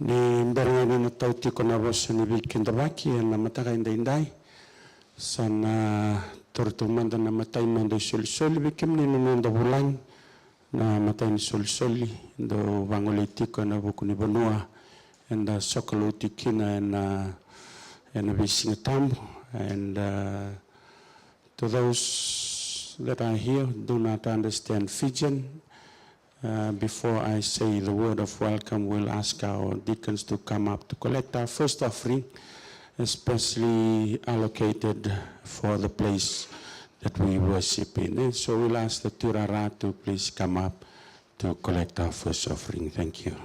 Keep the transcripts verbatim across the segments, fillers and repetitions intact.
Ni bera ga ni na tau tiko na vosa ni veikidavaki ena mataka edaidai, sa na toro tu mada na matai ni noda isolisoli vei kemuni na noda vulagi. Na matai ni solisoli dau vagolei tiko ena vuku ni vanua eda sokalou tiko kina ena, ena veisiga tabu. And, uh, to those that are here do not understand Fijian, uh, before I say the word of welcome, we'll ask our deacons to come up to collect our first offering, especially allocated for the place that we worship in. Eh, so we'll ask the Turara to please come up to collect our first offering. Thank you.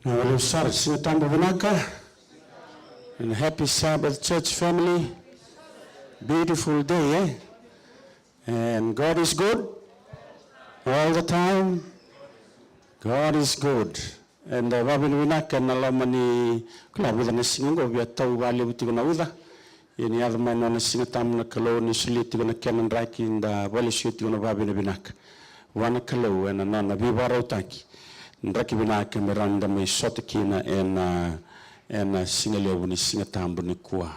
Na wale usara, siga tabu vinaka. And happy Sabbath, church family. Beautiful day, eh? And God is good all the time. God is good. Eda vakavinavinaka ena loma ni, kila, vica na siga oqo via tau vakalevu tiko na uca. Ia ni yaco mai na nona siga tabu na Kalou ni solia tiko na kena draki, da vakalesuya tiko na vakavinavinaka vua na Kalou ena nona veivakarautaki. Draki vinaka me rawa ni da mai sota kina ena, ena siga levu ni siga tabu nikua.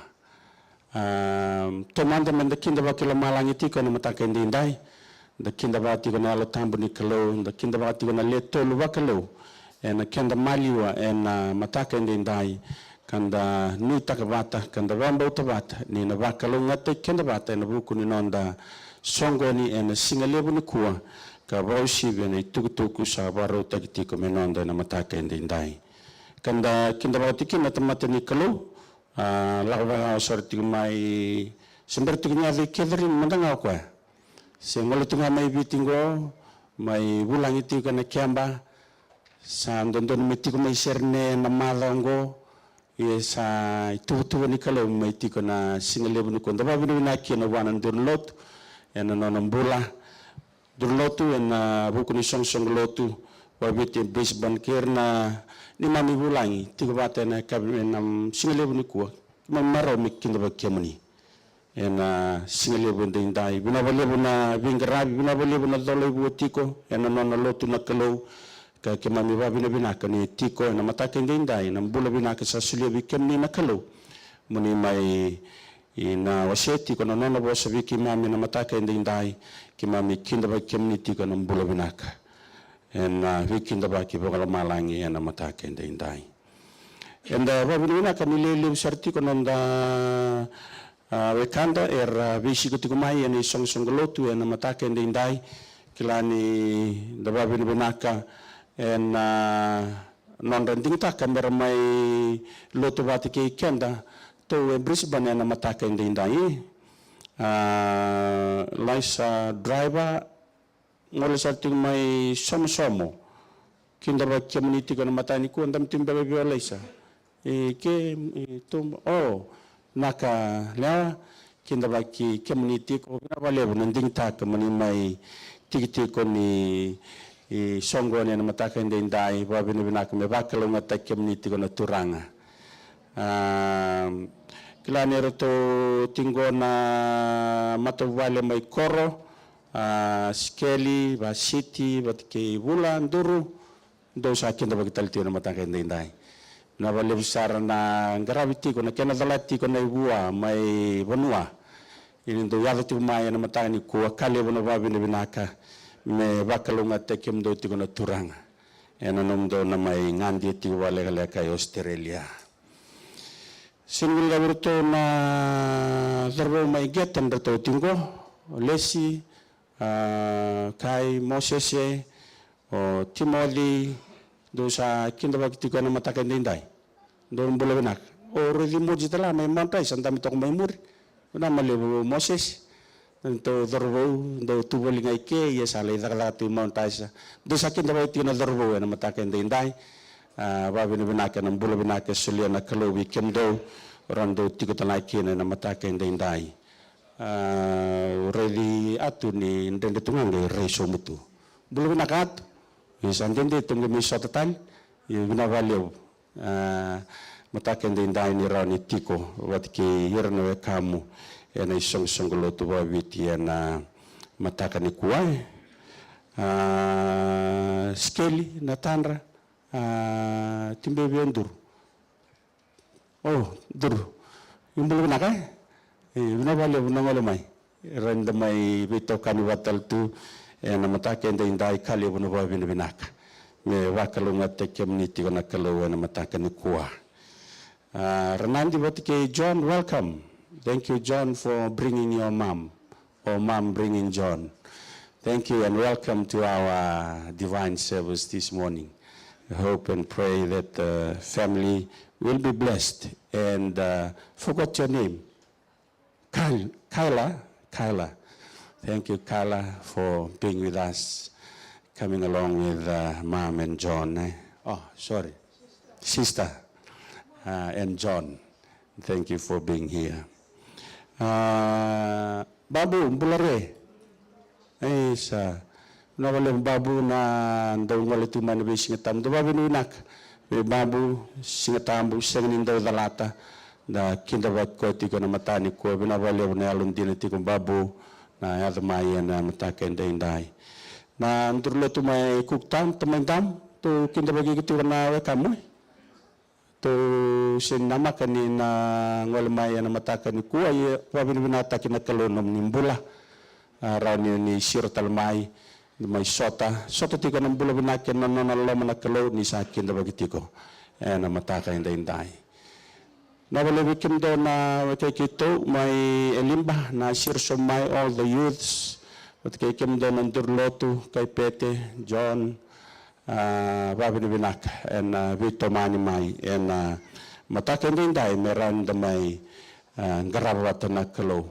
A, taumada meda kidavaki lomalagi tiko ena mataka edaidai. Da kidavaka tiko na Yalo Tabu ni Kalou, da kidavaka tiko na Le Tolu Vakalou ena keda maliwa ena mataka edaidai, ka da nuitaka vata, ka da vakabauta vata ni na vakalougatataki keda vata ena vuku ni noda soqoni ena siga levu nikua, ka vakauasivi ena itukutuku sa vakarautaki tiko me noda ena mataka edaidai. Ka da kidavaka tiko kina na tamata ni Kalou, a, lako vakayawa sara tiko mai, se bera tiko ni yaco i Catherine mada ga o koya. Se gole tu ga mai Viti qo, mai vulagi tiko ena keba, sa dodonu me tiko mai Sydney ena macawa qo, ia sa ituvatuva ni Kalou mai tiko na siga levu nikua. Da vakavinavinaka kina vua na duru ni lotu ena nona bula. Duru ni lotu ena vuku ni soqosoqo lotu vakaviti e Brisbane kei ira na neimami vulagi tiko vata ena yakavi, ena siga levu nikua. Keimami marau me kidavaki kemuni ena siga levu edaidai. Vinaka vakalevu na veiqaravi, vinaka vakalevu na cola e vua tiko ena nona lotu na Kalou. Ka keimami vakavinavinaka ni tiko ena mataka edaidai na bula vinaka sa solia vei kemuni na Kalou. Moni mai na wasea tiko na nona vosa vei keimami ena mataka edaidai, keimami kidavaki kemuni tiko ena bula vinaka ena veikidavaki vakalomalagi ena mataka edaidai. Eda vakavinavinaka ni lewe levu sara tiko na noda, a, wekada era veisiko tiko mai ena isoqosoqo lotu ena mataka edaidai. Kila ni da vakavinavinaka ena nodra digitaka mera mai lotu vata kei keda tu e Brisbane ena mataka edaidai. A, Laisa Driver, gole sara tiko mai Somosomo. Kidavaki kemuni tiko ena mataka nikua, dabe tu beka vei o Laisa. E ke, e, tu, o, naka lewa. kidavaki kemuni tiko, vinaka vakalevu na digitaka mo ni mai tiki tiko ni, e, soqoni ena mataka edaidai, vakavinavinaka me vakalougatataki kemuni tiko na Turaga. A, kila ni ratou tiko na matavuvale mai koro, a, Sikeli, Vasiti, vata kei Vula, Duru, dou sa kidavaki tale tiko ena mataka edaidai. Vinaka vakalevu sara na qaravi tiko, na kena calati tiko na ivua mai vanua. Ia ni dou yaco tiko mai ena mataka nikua, ka levu na vakavinavinaka me vakalougatataki kemudou tiko na Turaga ena nomudou na mai gade tiko vakalekaleka e Australia. Sega ni guilecavi iratou na cauravou mai Qete, ratou tiko qo, Lesi, a, Kai, Mosese, o Timoci, dou sa kidavaki tiko ena mataka edaidai. Dou bula vinaka. O Reci Moji tale ga mai Mount Isa, dabe toka mai muri. Vinaka vakalevu Mosese. Dou cauravou, dou tu voli ga i ke, ia sa lai cakacaka tu i Mount Isa. Dou sa kidavaki tiko na cauravou ena mataka edaidai. A, vakavinavinaka na bula vinaka e solia na Kalou vei kemudou, o rawa ni dou tiko tale ga kina ena mataka edaidai. A, o Reci Atu ni dredre tu ga qai rai sobu tu. Bula vinaka Atu. Ia sa dede tu qai mai sota tale. Ia vinaka vakalevu. A, mataka edaidai ni rawa ni tiko vata kei ira na wekamu ena isoqosoqo lotu vakaviti ena mataka nikua. A, Sikeli, Natadra, a, Tibe vei Duru. O, Duru. Ni bula vinaka, e? E, vinaka vakalevu na gole mai. Rawa ni da mai veitokani vata tale tu ena mataka edaidai, ka levu na vakavinavinaka me vakalougatataki kemuni tiko na Kalou ena mataka nikua. A, Ranadi vata kei John, welcome. Thank you, John, for bringing your mom. Or mom bringing John. Thank you and welcome to our divine service this morning. I hope and pray that the family will be blessed. And, uh, forgot your name. Kyla, Kyla, Kyla. Thank you, Kyla, for being with us, coming along with, uh, Mom and John, eh? Oh, sorry. Sister, uh, and John. Thank you for being here. Uh, Babu, bula re. Isa. Vinaka vakalevu Babu na dau gole tu mai na veisiga tabu. Dau vakavinavinaka vei Babu, siga tabu, sega ni dau calata. Da kidavaki koya tiko ena mataka nikua. Vinaka vakalevu na yalodina tiko Babu na yaco mai ena mataka edaidai. Na duru lotu mai Cooktown, tamai Dam, tou kidavaki iko tiko na wekamu. Tou se namaka ni na gole mai ena mataka nikua, ia vakavinavinakataki na Kalou nomuni bula. A, rawa ni, ni siro tale mai, ni mai sota. Sota tiko ena bula vinaka ena nona loloma na Kalou ni sa kidavaki tiko ena mataka edaidai. Vinaka vakalevu vei kemudou na wekai keitou mai Eliba, na siro sobu mai, all the youths. Vata kei kemudou na duru lotu, Kaipete, John, a, vakavinavinaka ena, a, veitomani mai ena, a, mataka edaidai me rawa ni da mai, a, qarava vata na Kalou.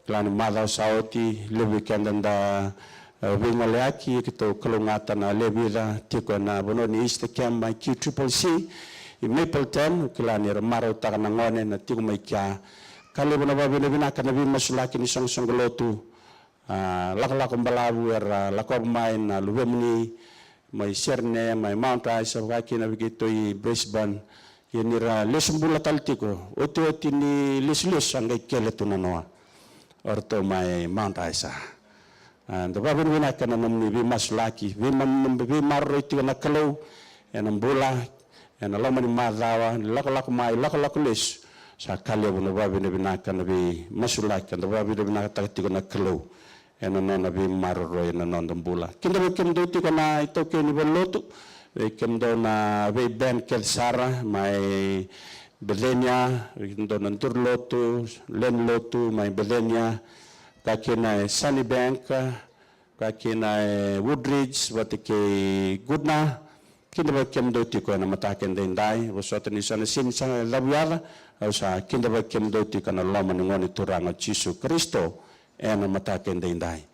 Kila ni macawa sa oti, levu vei keda da, a, veigoleyaki, keitou kalougata na lewe vica tiko ena vanua ni Easter Camp mai Q triple C i Mapleton, kila ni ra marautaka na gone na tiko mai kea. Ka levu na vakavinavinaka na veimasulaki ni soqosoqo lotu. A, lakolako balavu era lakova mai na luvemuni mai Sydney, mai Mount Isa, vaka kina vei keitou i Brisbane. Ia ni ra lesu bula tale tiko, otioti ni lesulesu sa qai kele tu na noa o ratou mai Mount Isa. A, da vakavinavinaka na nomuni veimasulaki, veima-, veimaroroi tiko na Kalou ena bula, ena loma ni macawa, ni lakolako mai, lakolako lesu. Sa ka levu na vakavinavinaka na veimasulaki, da vakavinavinakataka tiko na Kalou ena nona veimaroroi ena noda bula. Kidavaki kemudou tiko na itaukei ni valenilotu, vei kemudou na vei band kece sara mai Bethania, vei kemudou na duru lotu, lewe ni lotu mai Bethania, ka kina e Sunnybank, ka kina e Woodridge vata kei Goodna. Kidavaki kemudou tiko ena mataka edaidai. Vosota ni sa na sega ni sa cavuyaca, au sa kidavaki kemudou tiko ena loma ni Gone Turaga o Jisu Karisito ena mataka edaidai.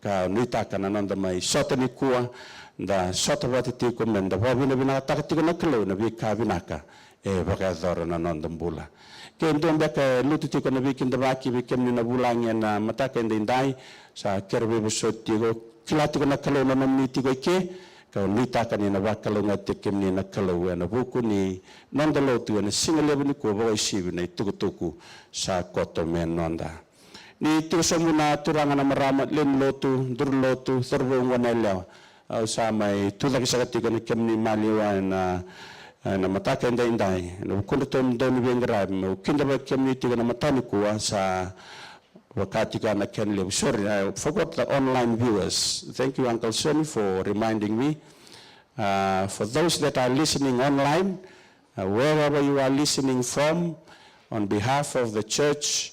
Ka nuitaka na noda mai sota nikua, da sota vata tiko me da vakavinavinakataka tiko na Kalou ena veika vinaka e vakayacora na noda bula. Ke dua beka e lutu tiko na veikidavaki vei kemuni na vulagi ena mataka edaidai, sa kere veivosoti tiko, kila tiko na Kalou na nomuni tiko i ke, ka nuitaka ni na vakalougatataki kemuni na Kalou ena vuku ni noda lotu ena siga levu nikua, vakaisivi na itukutuku sa koto me noda. Ni tiko sobu na turaga na marama, lewe ni lotu, duru lotu, cauravou, goneyalewa. Au sa mai tucake saka tiko ena kemuni maliwa ena, ena mataka edaidai. Ena vukudratou na dauniveiqaravi, meu kidavaki kemuni tiko ena matanikua, sa vaka tiko na kena levu. Sorry, I forgot the online viewers. Thank you, Uncle Sonny, for reminding me. Uh, for those that are listening online, uh, wherever you are listening from, on behalf of the church,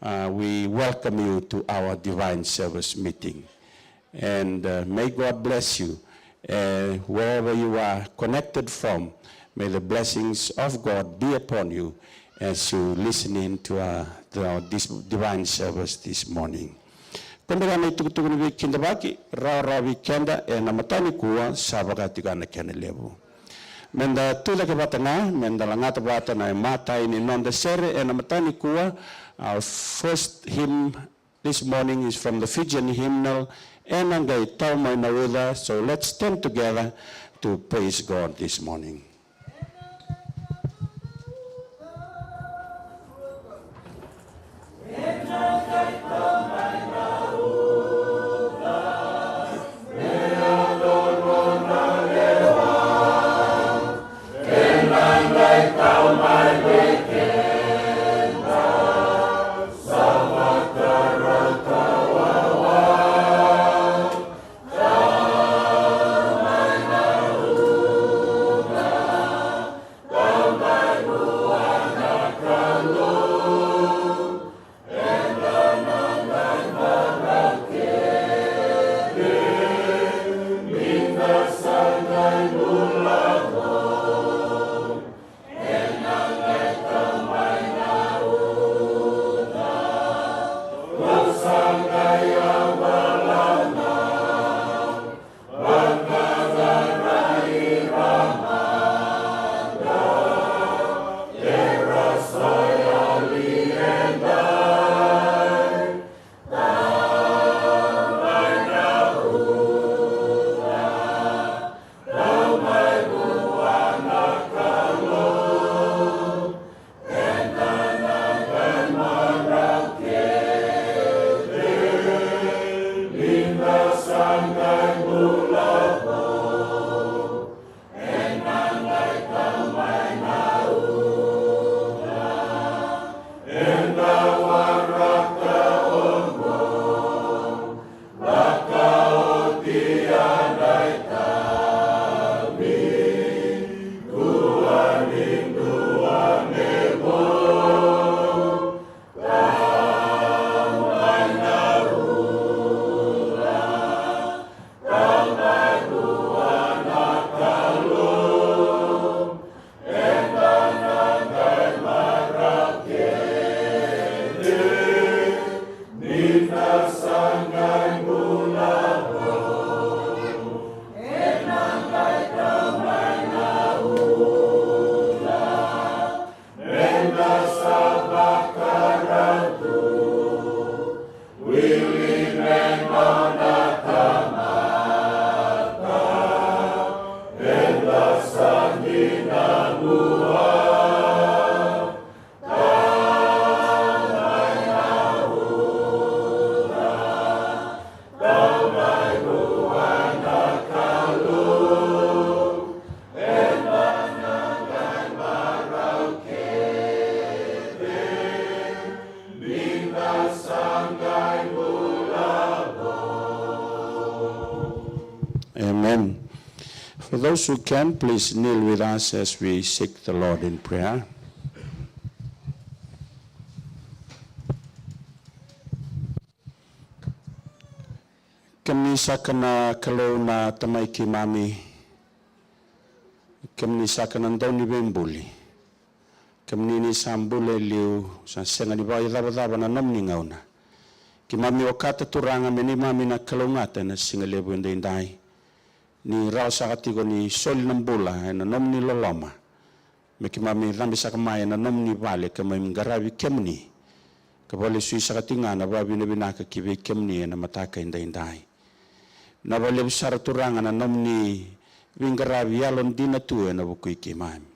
uh, we welcome you to our divine service meeting. And, uh, may God bless you, uh, wherever you are connected from. May the blessings of God be upon you as you listen in to, uh, the, this divine service this morning. Ko beka na itukutuku ni veikidavaki, rawarawa vei keda ena matanikua, sa vaka tiko na kena levu. Meda tucake vata ga, meda lagata vata na imatai ni noda sere ena matanikua. Our first hymn this morning is from the Fijian hymnal, Ena Qai Tau Mai Na Uca. So let's stand together to praise God this morning. Amen. For those who can, please kneel with us as we seek the Lord in prayer. Kemuni saka na Kalou na Tamai keimami, kemuni saka na Dauniveibuli. Kemuni ni sa bula e liu, sa sega ni vakaicavacava na nomuni gauna. Keimami okata, Turaga, me neimami na kalougata ena siga levu edaidai. Ni rawa saka tiko ni soli na bula ena nomuni loloma. me keimami cabe saka mai ena nomuni vale, keimami qaravi kemuni. Ka vakalesui saka tiko ga na vakavinavinaka ki vei kemuni ena mataka edaidai. Vinaka vakalevu sara Turaga na nomuni veiqaravi yalodina tu ena vuku i keimami.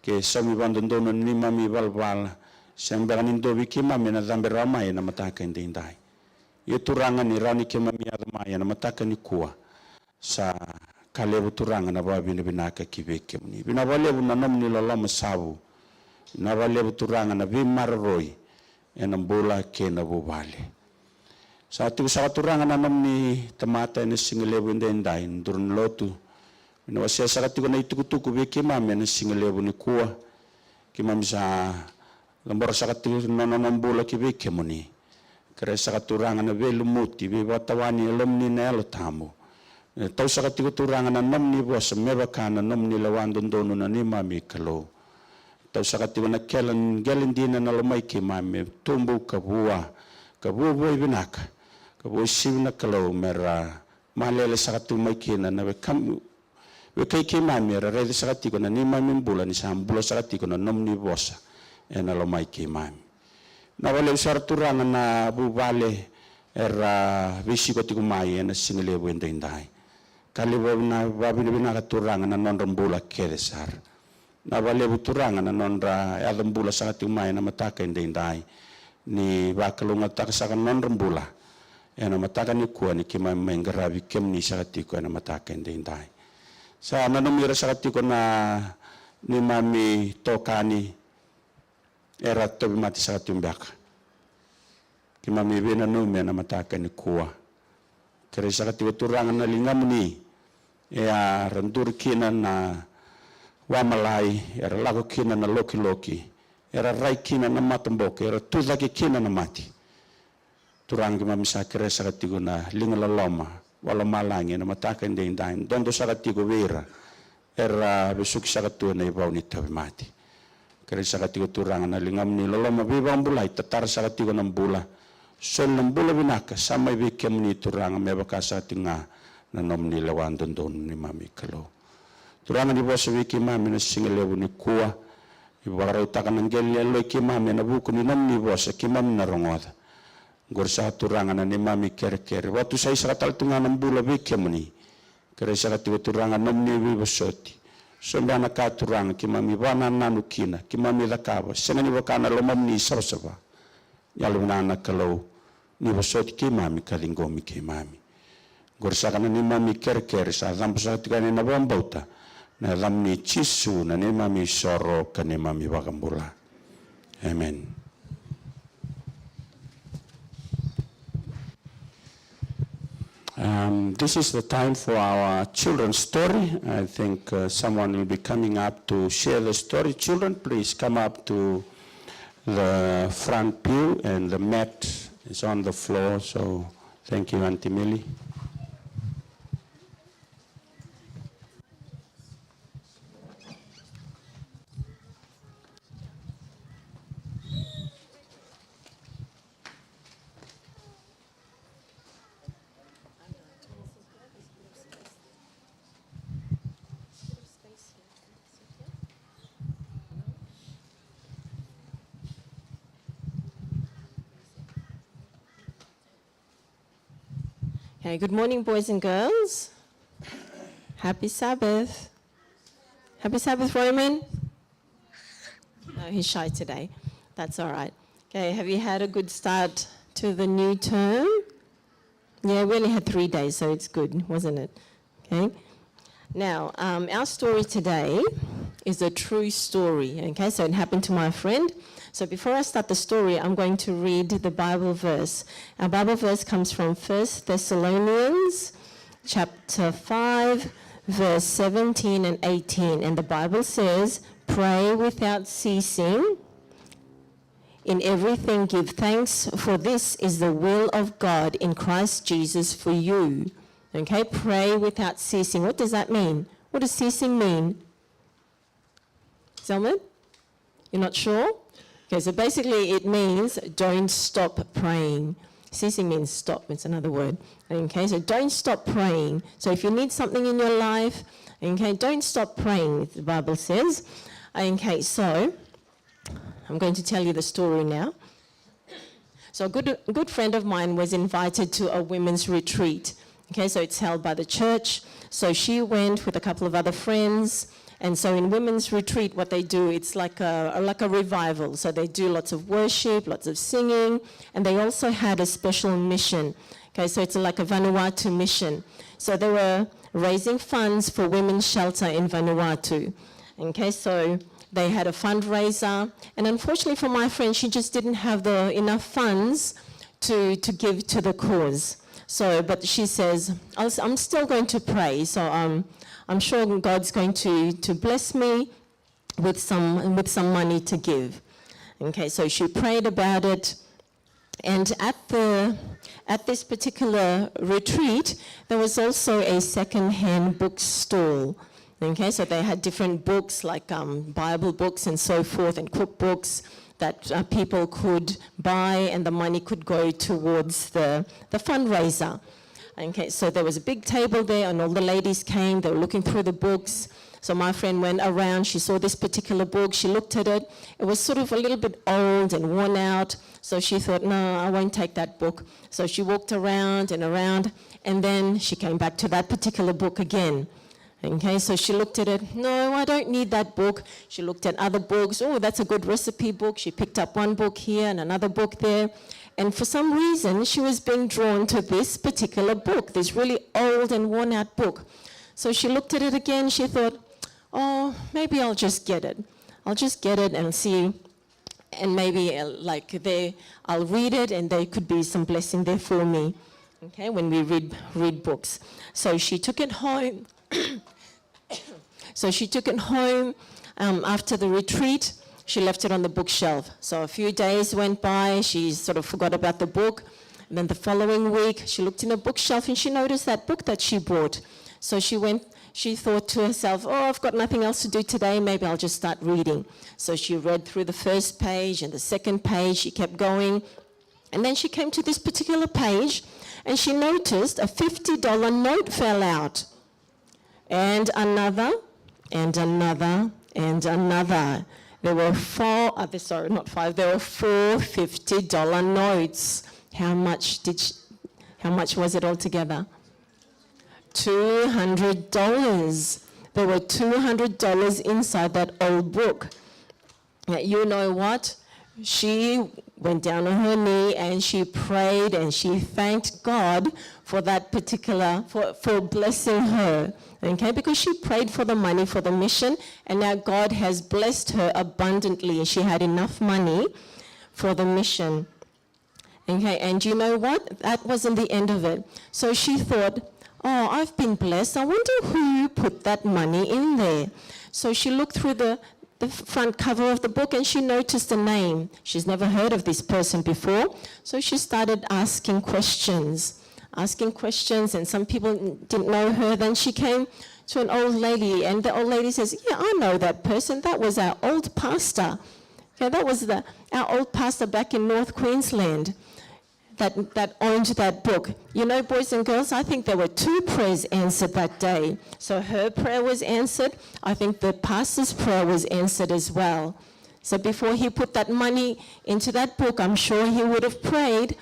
Ke saumi vakadodonu na neimami ivalavala, sega beka ni dua vei keimami ena cabe rawa mai ena mataka edaidai. Ia Turaga, ni rawa ni keimami yaco mai ena mataka nikua, sa ka levu Turaga na vakavinavinaka ki vei kemuni. Vinaka vakalevu na nomuni loloma savu. Vinaka vakalevu Turaga na veimaroroi ena bula kei na vuvale. Sa tiko saka Turaga na nomuni tamata ena siga levu edaidai, na duru ni lotu. Vinaka, wasea saka tiko na itukutuku vei keimami ena siga levu nikua. Keimami sa cabora saka tiko na nona bula ki vei kemuni. Kerea saka Turaga na veilumuti, veivakatawani e lomuni na Yalo Tabu. E tau saka tiko Turaga na nomuni vosa me vaka na nomuni lewa dodonu na neimami Kalou. Tau saka tiko na kele, qele dina na lomai keimami me tubu ka vua, ka vuavuai vinaka, ka vuasivi na Kalou me ra malele saka tu mai kina na wekam-, wekai keimami era raica saka tiko na neimami bula ni sa bula saka tiko na nomuni vosa ena lomai keimami. Vinaka vakalevu sara Turaga na vuvale era veisiko tiko mai ena siga levu edaidai. Ka levu na vakavinavinaka Turaga na nodra bula kece sara. Vinaka vakalevu Turaga na nodra yaco bula saka tiko mai ena mataka edaidai. Ni vakalougatataka saka na nodra bula ena mataka nikua ni keimami mai qaravi kemuni saka tiko ena mataka edaidai. Sa nanumi ira saka tiko na neimami itokani era tauvimate saka tiko beka. Keimami veinanumi ena mataka nikua. Kerei saka tiko Turaga na ligamuni, e a ra duri kina na wamalai, era lako kina na lokiloki, era rai kina na mataboko, era tucake kina na mate. Turaga, keimami sa kerea saka tiko na liga loloma vakalomalagi ena mataka edaidai, dodo saka tiko vei ira era vesuki saka tu ena ivau ni tauvimate. Kerei saka tiko Turaga na ligamuni loloma veivakabulai, tatara saka tiko na bula, soli na bula vinaka sa mai vei kemuni Turaga, me vaka saka tiko ga na nomuni lewa dodonu neimami Kalou. Turaga, ni vosa vei keimami na siga levu nikua, ni vakarautaka na qele ni yaloi keimami ena vuku ni nomuni vosa keimami na rogoca. Qori sa Turaga na neimami kerekere, vakatusai saka tale tu ga na bula vei kemuni. Kerei saka tiko Turaga nomuni veivosoti. So beka na ka Turaga keimami vakanananu kina, keimami cakava, sega ni vaka na lomamuni savasava. Yalovinaka na Kalou, ni vosoti keimami ka ciqomi keimami. Qori saka na neimami kerekere, sa cabo saka tiko yani ena vakabauta, na yacamuni Jisu na neimami isoro ka neimami iVakabula. Amen. Um, this is the time for our children's story. I think, uh, someone will be coming up to share the story. Children, please come up to the front pew, and the mat is on the floor. So thank you, Auntie Millie. Okay, good morning, boys and girls. Happy Sabbath. Happy Sabbath, Roman. No, he's shy today. That's all right. Okay, have you had a good start to the new term? Yeah, we only had three days, so it's good, wasn't it? Okay. Now, um, our story today is a true story. Okay, so it happened to my friend. So before I start the story, I'm going to read the Bible verse. Our Bible verse comes from First Thessalonians chapter five, verse seventeen and eighteen. And the Bible says, "Pray without ceasing. In everything give thanks, for this is the will of God in Christ Jesus for you." Okay, pray without ceasing. What does that mean? What does ceasing mean? Zelman? You're not sure? Okay, so basically it means don't stop praying. Ceasing means stop, it's another word. Okay, so don't stop praying. So if you need something in your life, okay, don't stop praying, the Bible says. Okay, so I'm going to tell you the story now. So a good, good friend of mine was invited to a women's retreat. Okay, so it's held by the church. So she went with a couple of other friends. And so in women's retreat, what they do, it's like a, like a revival. So they do lots of worship, lots of singing, and they also had a special mission. Okay, so it's like a Vanuatu mission. So they were raising funds for women's shelter in Vanuatu. Okay, so they had a fundraiser, and unfortunately for my friend, she just didn't have the enough funds to, to give to the cause. So, but she says, "I'll s- I'm still going to pray. So um, I'm sure God's going to, to bless me with some, with some money to give." Okay, so she prayed about it. And at the, at this particular retreat, there was also a second-hand bookstall. Okay, so they had different books like um, Bible books and so forth, and cookbooks that uh, people could buy, and the money could go towards the, the fundraiser. Okay, so there was a big table there, and all the ladies came, they were looking through the books. So my friend went around, she saw this particular book, she looked at it. It was sort of a little bit old and worn out. So she thought, "No, I won't take that book." So she walked around and around, and then she came back to that particular book again. Okay, so she looked at it. "No, I don't need that book." She looked at other books. "Oh, that's a good recipe book." She picked up one book here and another book there. And for some reason, she was being drawn to this particular book, this really old and worn out book. So she looked at it again. She thought, "Oh, maybe I'll just get it. I'll just get it and see. And maybe uh, like they, I'll read it and there could be some blessing there for me." Okay, when we read, read books. So she took it home. So she took it home um, after the retreat. She left it on the bookshelf. So a few days went by. She sort of forgot about the book. And then the following week, she looked in the bookshelf and she noticed that book that she bought. So she went, she thought to herself, "Oh, I've got nothing else to do today. Maybe I'll just start reading." So she read through the first page and the second page. She kept going. And then she came to this particular page and she noticed a fifty dollar note fell out. And another, and another, and another. There were four, uh, there- sorry, not five, there were four fifty dollar notes. How much did she, how much was it altogether? Two hundred dollars. There were two hundred dollars inside that old book. Now, you know what? She went down on her knee and she prayed and she thanked God for that particular, for, for blessing her. Okay, because she prayed for the money for the mission, and now God has blessed her abundantly. She had enough money for the mission. Okay, and you know what? That wasn't the end of it. So she thought, "Oh, I've been blessed. I wonder who put that money in there." So she looked through the, the front cover of the book and she noticed a name. She's never heard of this person before. So she started asking questions, asking questions, and some people didn't know her. Then she came to an old lady, and the old lady says, "Yeah, I know that person. That was our old pastor." Yeah, that was the, our old pastor back in North Queensland that, that owned that book. You know, boys and girls, I think there were two prayers answered that day. So her prayer was answered. I think the pastor's prayer was answered as well. So before he put that money into that book, I'm sure he would have prayed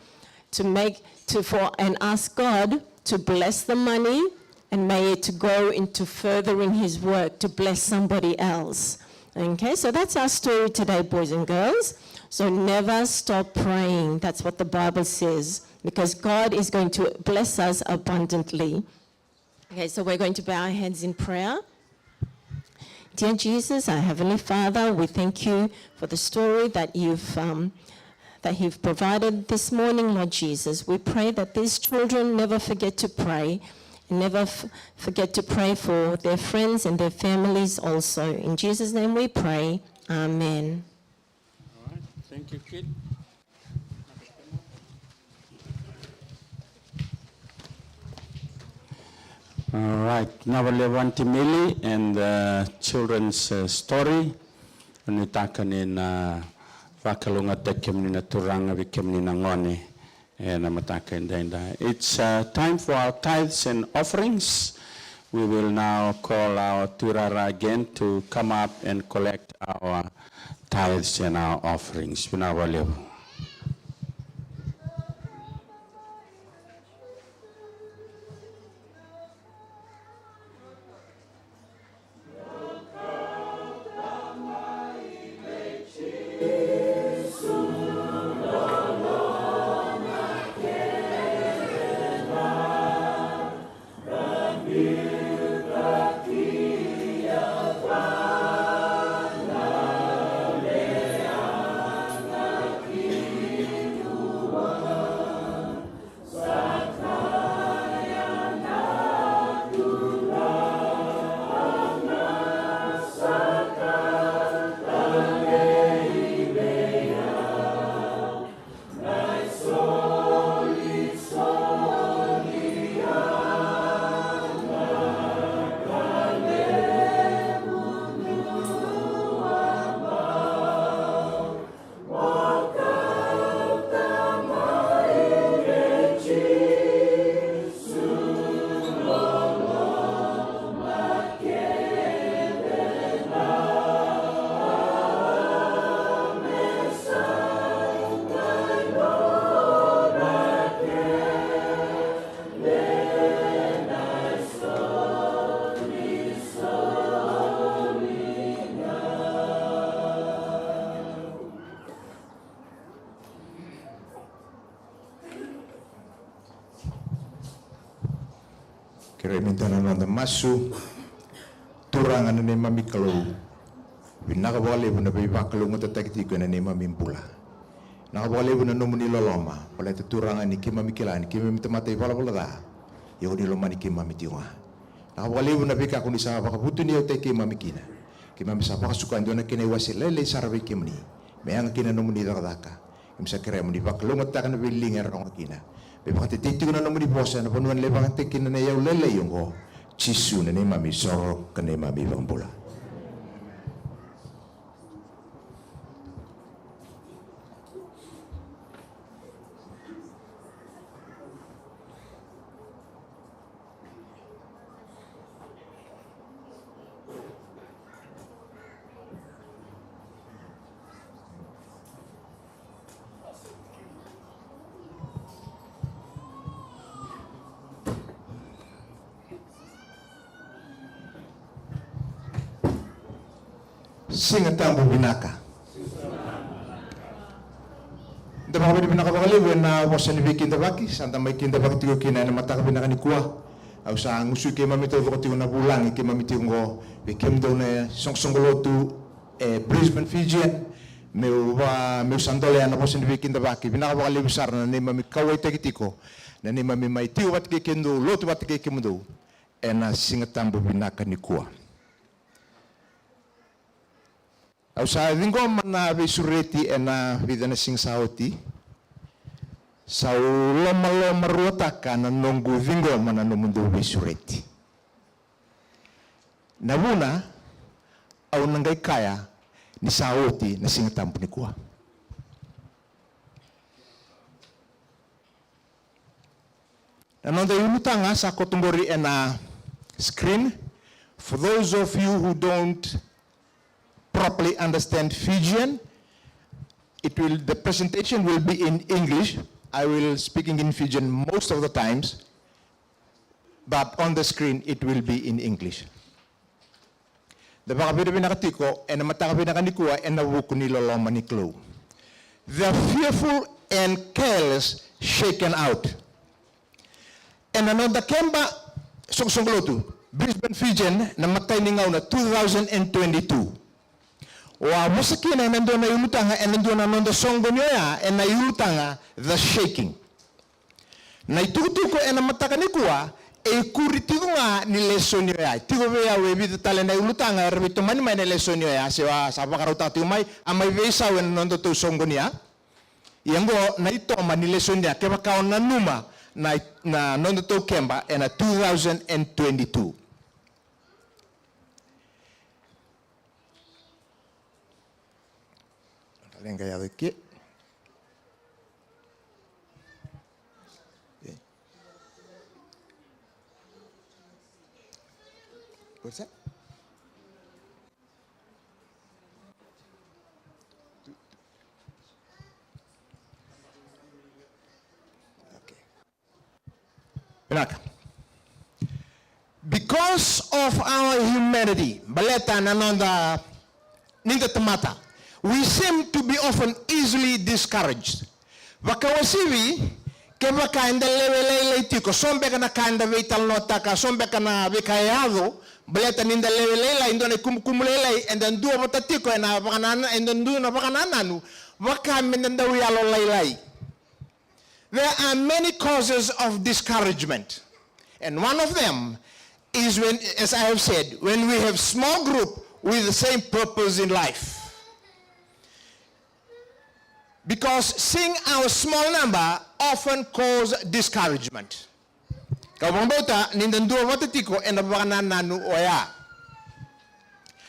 to make, to, for, and ask God to bless the money and may it go into furthering his work to bless somebody else. Okay, so that's our story today, boys and girls. So never stop praying. That's what the Bible says, because God is going to bless us abundantly. Okay, so we're going to bow our heads in prayer. Dear Jesus, our Heavenly Father, we thank you for the story that you've um, that you've provided this morning, Lord Jesus. We pray that these children never forget to pray and never f- forget to pray for their friends and their families also. In Jesus' name we pray. Amen. All right. Thank you, kid. All right. Vinaka vakalevu Aunty Millie and the children's uh, story. Nuitaka ni na vakalougatataki kemuni na Turaga vei kemuni na gone ena mataka edaidai. It's uh, time for our tithes and offerings. We will now call our Turara again to come up and collect our tithes and our offerings. Vinaka vakalevu. Kerei me da na noda masu. Turaga na neimami Kalou, vinaka vakalevu na veivakalougatataki tiko ena neimami bula. Vinaka vakalevu na nomuni loloma, baleta Turaga ni keimami kila ni keimami tamata ivalavala ca, ia o ni lomani keimami tiko ga. Vinaka vakalevu na veika ko ni sa vakavutuniyautaki keimami kina. Keimami sa vakasuka e dua na kena iwase lailai sara vei kemuni me yaga kina na nomuni cakacaka. Keimami sa kerea mo ni vakalougatataka na veiliga e rogo kina, me vakatetei tiko na nomuni vosa ena vanua e lai vakayagataki kina na iyau lailai oqo. Jisu na neimami isoro ka neimami iVakabula. Siga Tabu vinaka. Da vakavinavinaka vakalevu ena vosa ni veikidavaki sa da mai kidavaki tiko kina ena mataka vinaka nikua. Au sa gusu i keimami taucoko tiko na vulagi, keimami tiko oqo, vei kemudou na soqosoqo lotu e Brisbane, Fijian, meu va, meu sa dolea na vosa ni veikidavaki. Vinaka vakalevu sara na neimami kauwaitaki tiko, na neimami mai tiko vata kei kemudou, lotu vata kei kemudou ena Siga Tabu vinaka nikua. Au sa ciqoma na veisureti ena vica na siga sa oti. Sa u lomalomaruataka na noqu ciqoma na nomudou veisureti. Na vuna, au na qai kaya ni sa oti na Siga Tabu nikua. Na noda iulutaga sa koto qori ena screen. For those of you who don't properly understand Fijian, it will, the presentation will be in English. I will speaking in Fijian most of the times, but on the screen it will be in English. Da vakavinavinaka tiko ena mataka vinaka nikua ena vuku ni loloma ni Kalou. The fearful and careless shaken out. Ena noda keba soqosoqo lotu Brisbane, Fijian, na imatai ni gauna two thousand and twenty-two. O a vosa kina ena dua na iulutaga ena dua na noda soqoni oya ena iulutaga The Shaking. Na itukutuku ena mataka nikua e ikuri tiko ga ni lesoni oya. Tiko vei au e vica tale na iulutaga era veitomani mai na lesoni oya, se a sa vakarautaka tiko mai, a mai veisau ena nodatou soqoni ya. Ia oqo na itoma ni lesoni ya, kevaka o nanuma na, na nodatou keba ena two thousand and twenty-two. Leqa yaco i ke. Okay. Vinaka. Because of our humanity, baleta na noda, ni da tamata, we seem to be often easily discouraged. Vakauasivi, kevaka eda lewe lailai tiko, so beka na ka eda veitalanoataka, so beka na veika e yaco, baleta ni da lewe lailai, dua na ikumukumu lailai, eda dua vata tiko ena vakanana, eda dua na vakanananu, vaka me da dau yalo lailai. There are many causes of discouragement. And one of them is when, as I have said, when we have small group with the same purpose in life. Because seeing our small number often cause discouragement. Kau vakabauta ni da dua vata tiko ena vakanananu oya.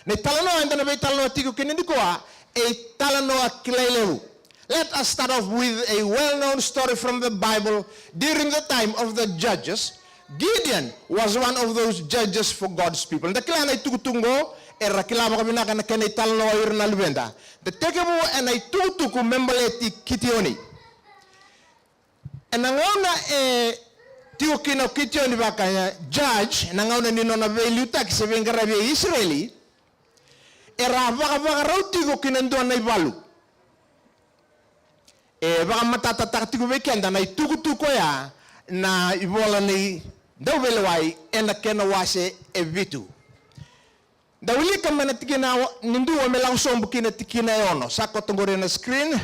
Na italanoa eda na veitalanoa tiko kina nikua, e italanoa kilai levu. Let us start off with a well-known story from the Bible. During the time of the judges, Gideon was one of those judges for God's people. Da kila na itukutuku qo, era kila vakavinaka na kena italanoa o ira na luveda. Da tekivu ena itukutuku me baleti Kitioni. Ena gauna e tiko kina o Kitioni vaka judge, ena gauna ni nona veiliutaki se veiqaravi e Isireli, era vakavakarau tiko kina dua na ivalu. E vakamatatataka tiko vei keda na itukutuku oya na ivola ni Dauveilewai ena kena wase e vitu. Da wilika mai na tikina ni dua me lako sobu ki na tikina e ono. Sa koto qori ena screen.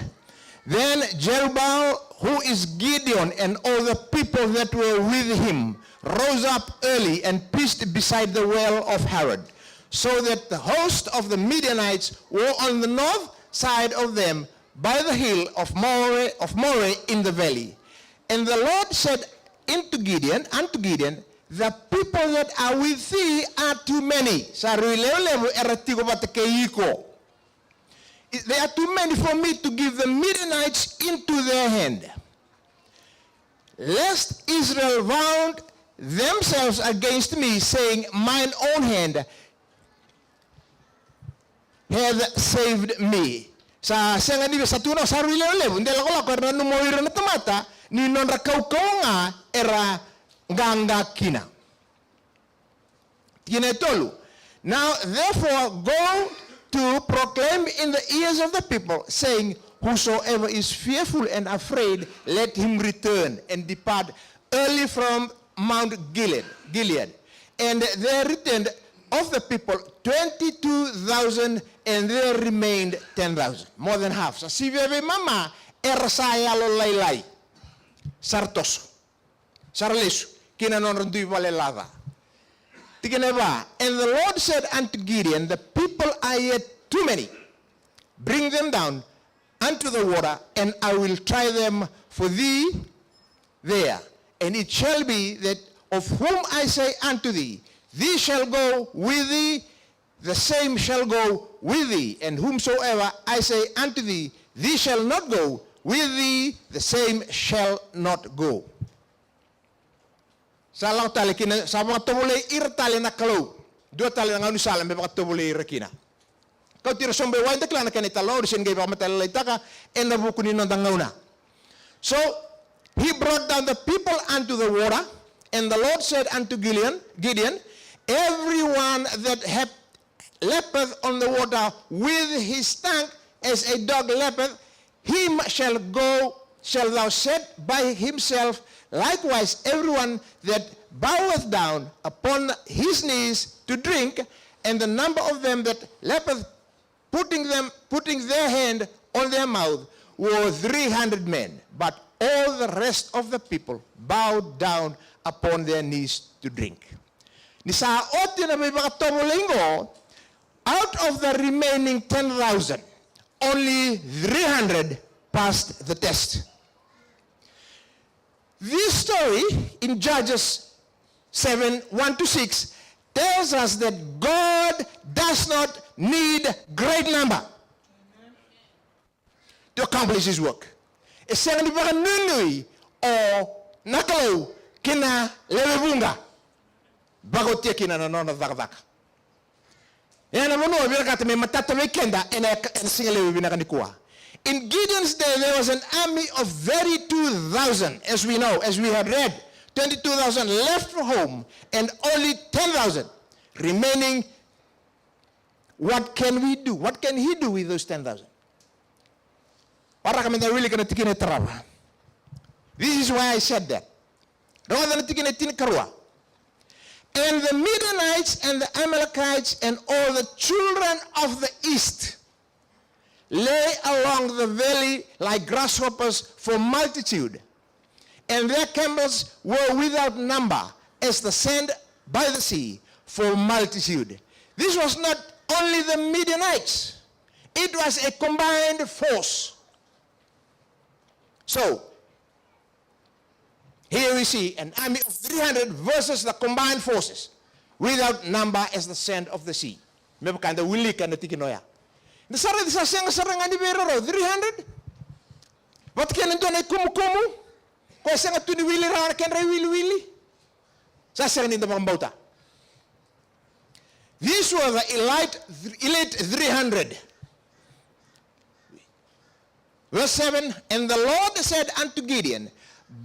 Then Jerubbaal, who is Gideon, and all the people that were with him rose up early and pitched beside the well of Harod, so that the host of the Midianites were on the north side of them by the hill of Moreh, of Moreh in the valley. And the Lord said unto Gideon, unto Gideon, the people that are with thee are too many. Sa rui levulevu era tiko vata kei iko. They are too many for me to give the Midianites into their hand, lest Israel vaunt themselves against me, saying, mine own hand hath saved me. Sa sega ni via sa tukuna, sa rui levulevu, de lakolako era nanuma o ira na tamata ni nodra kaukauwa ga era qaqa kina. Tikina e tolu. Now therefore go to proclaim in the ears of the people, saying, whosoever is fearful and afraid, let him return and depart early from Mount Gilead, Gilead. And there returned of the people twenty-two thousand, and there remained ten thousand. More than half. Sa sivia veimama era sa yalo lailai. Sa ra toso. Sa ra lesu ki na nodra dui vale laca. Tikina e va. And the Lord said unto Gideon, the people are yet too many. Bring them down unto the water, and I will try them for thee there. And it shall be that of whom I say unto thee, these shall go with thee, the same shall go with thee, and whomsoever I say unto thee, these shall not go with thee, the same shall not go. Sa lako tale kina, sa vakatovolei ira tale na Kalou. Dua tale na gaunisala me vakatovolei ira kina. Kauti ira sobu e wai, da kila na kena italanoa, au sega ni qai vakamatalailaitaka ena vuku ni noda gauna. So he brought down the people unto the water, and the Lord said unto Gideon, Gideon, every one that hath lappeth on the water with his tongue as a dog lappeth, him shall go, shall thou set by himself, likewise everyone that boweth down upon his knees to drink, and the number of them that lappeth, putting them, putting their hand on their mouth, were three hundred men, but all the rest of the people bowed down upon their knees to drink. Ni sa oti na veivakatovolei qo, out of the remaining ten thousand, only three hundred passed the test. This story in Judges seven, one to six tells us that God does not need great number to accomplish his work. E sega ni vakanuinui o na Kalou ki na lewe vuqa. Vakaotia kina na nona cakacaka. Ena vanua vinakata me matata vei keda ena, ena siga levu vinaka nikua. In Gideon's day there was an army of thirty-two thousand, as we know, as we had read, twenty-two thousand left home and only ten thousand remaining. What can we do? What can he do with those ten thousand? Waraka me da wilika na tikina e tarava. This is why I said that. Rogoca na tikina e tinikarua. And the Midianites and the Amalekites and all the children of the east lay along the valley like grasshoppers for multitude, and their camels were without number as the sand by the sea for multitude. This was not only the Midianites, it was a combined force. So, here we see an army of three hundred versus the combined forces without number as the sand of the sea. Me vaka eda wilika na tikina oya. Ni sa raica sa sega sara ga ni vei rau three hundred. Vata kei na dua na ikumukumu. Ko e sega tu ni wili rawa na kedra iwiliwili. Sa sega ni da vakabauta. These were the elite, elite three hundred. Verse seven, and the Lord said unto Gideon,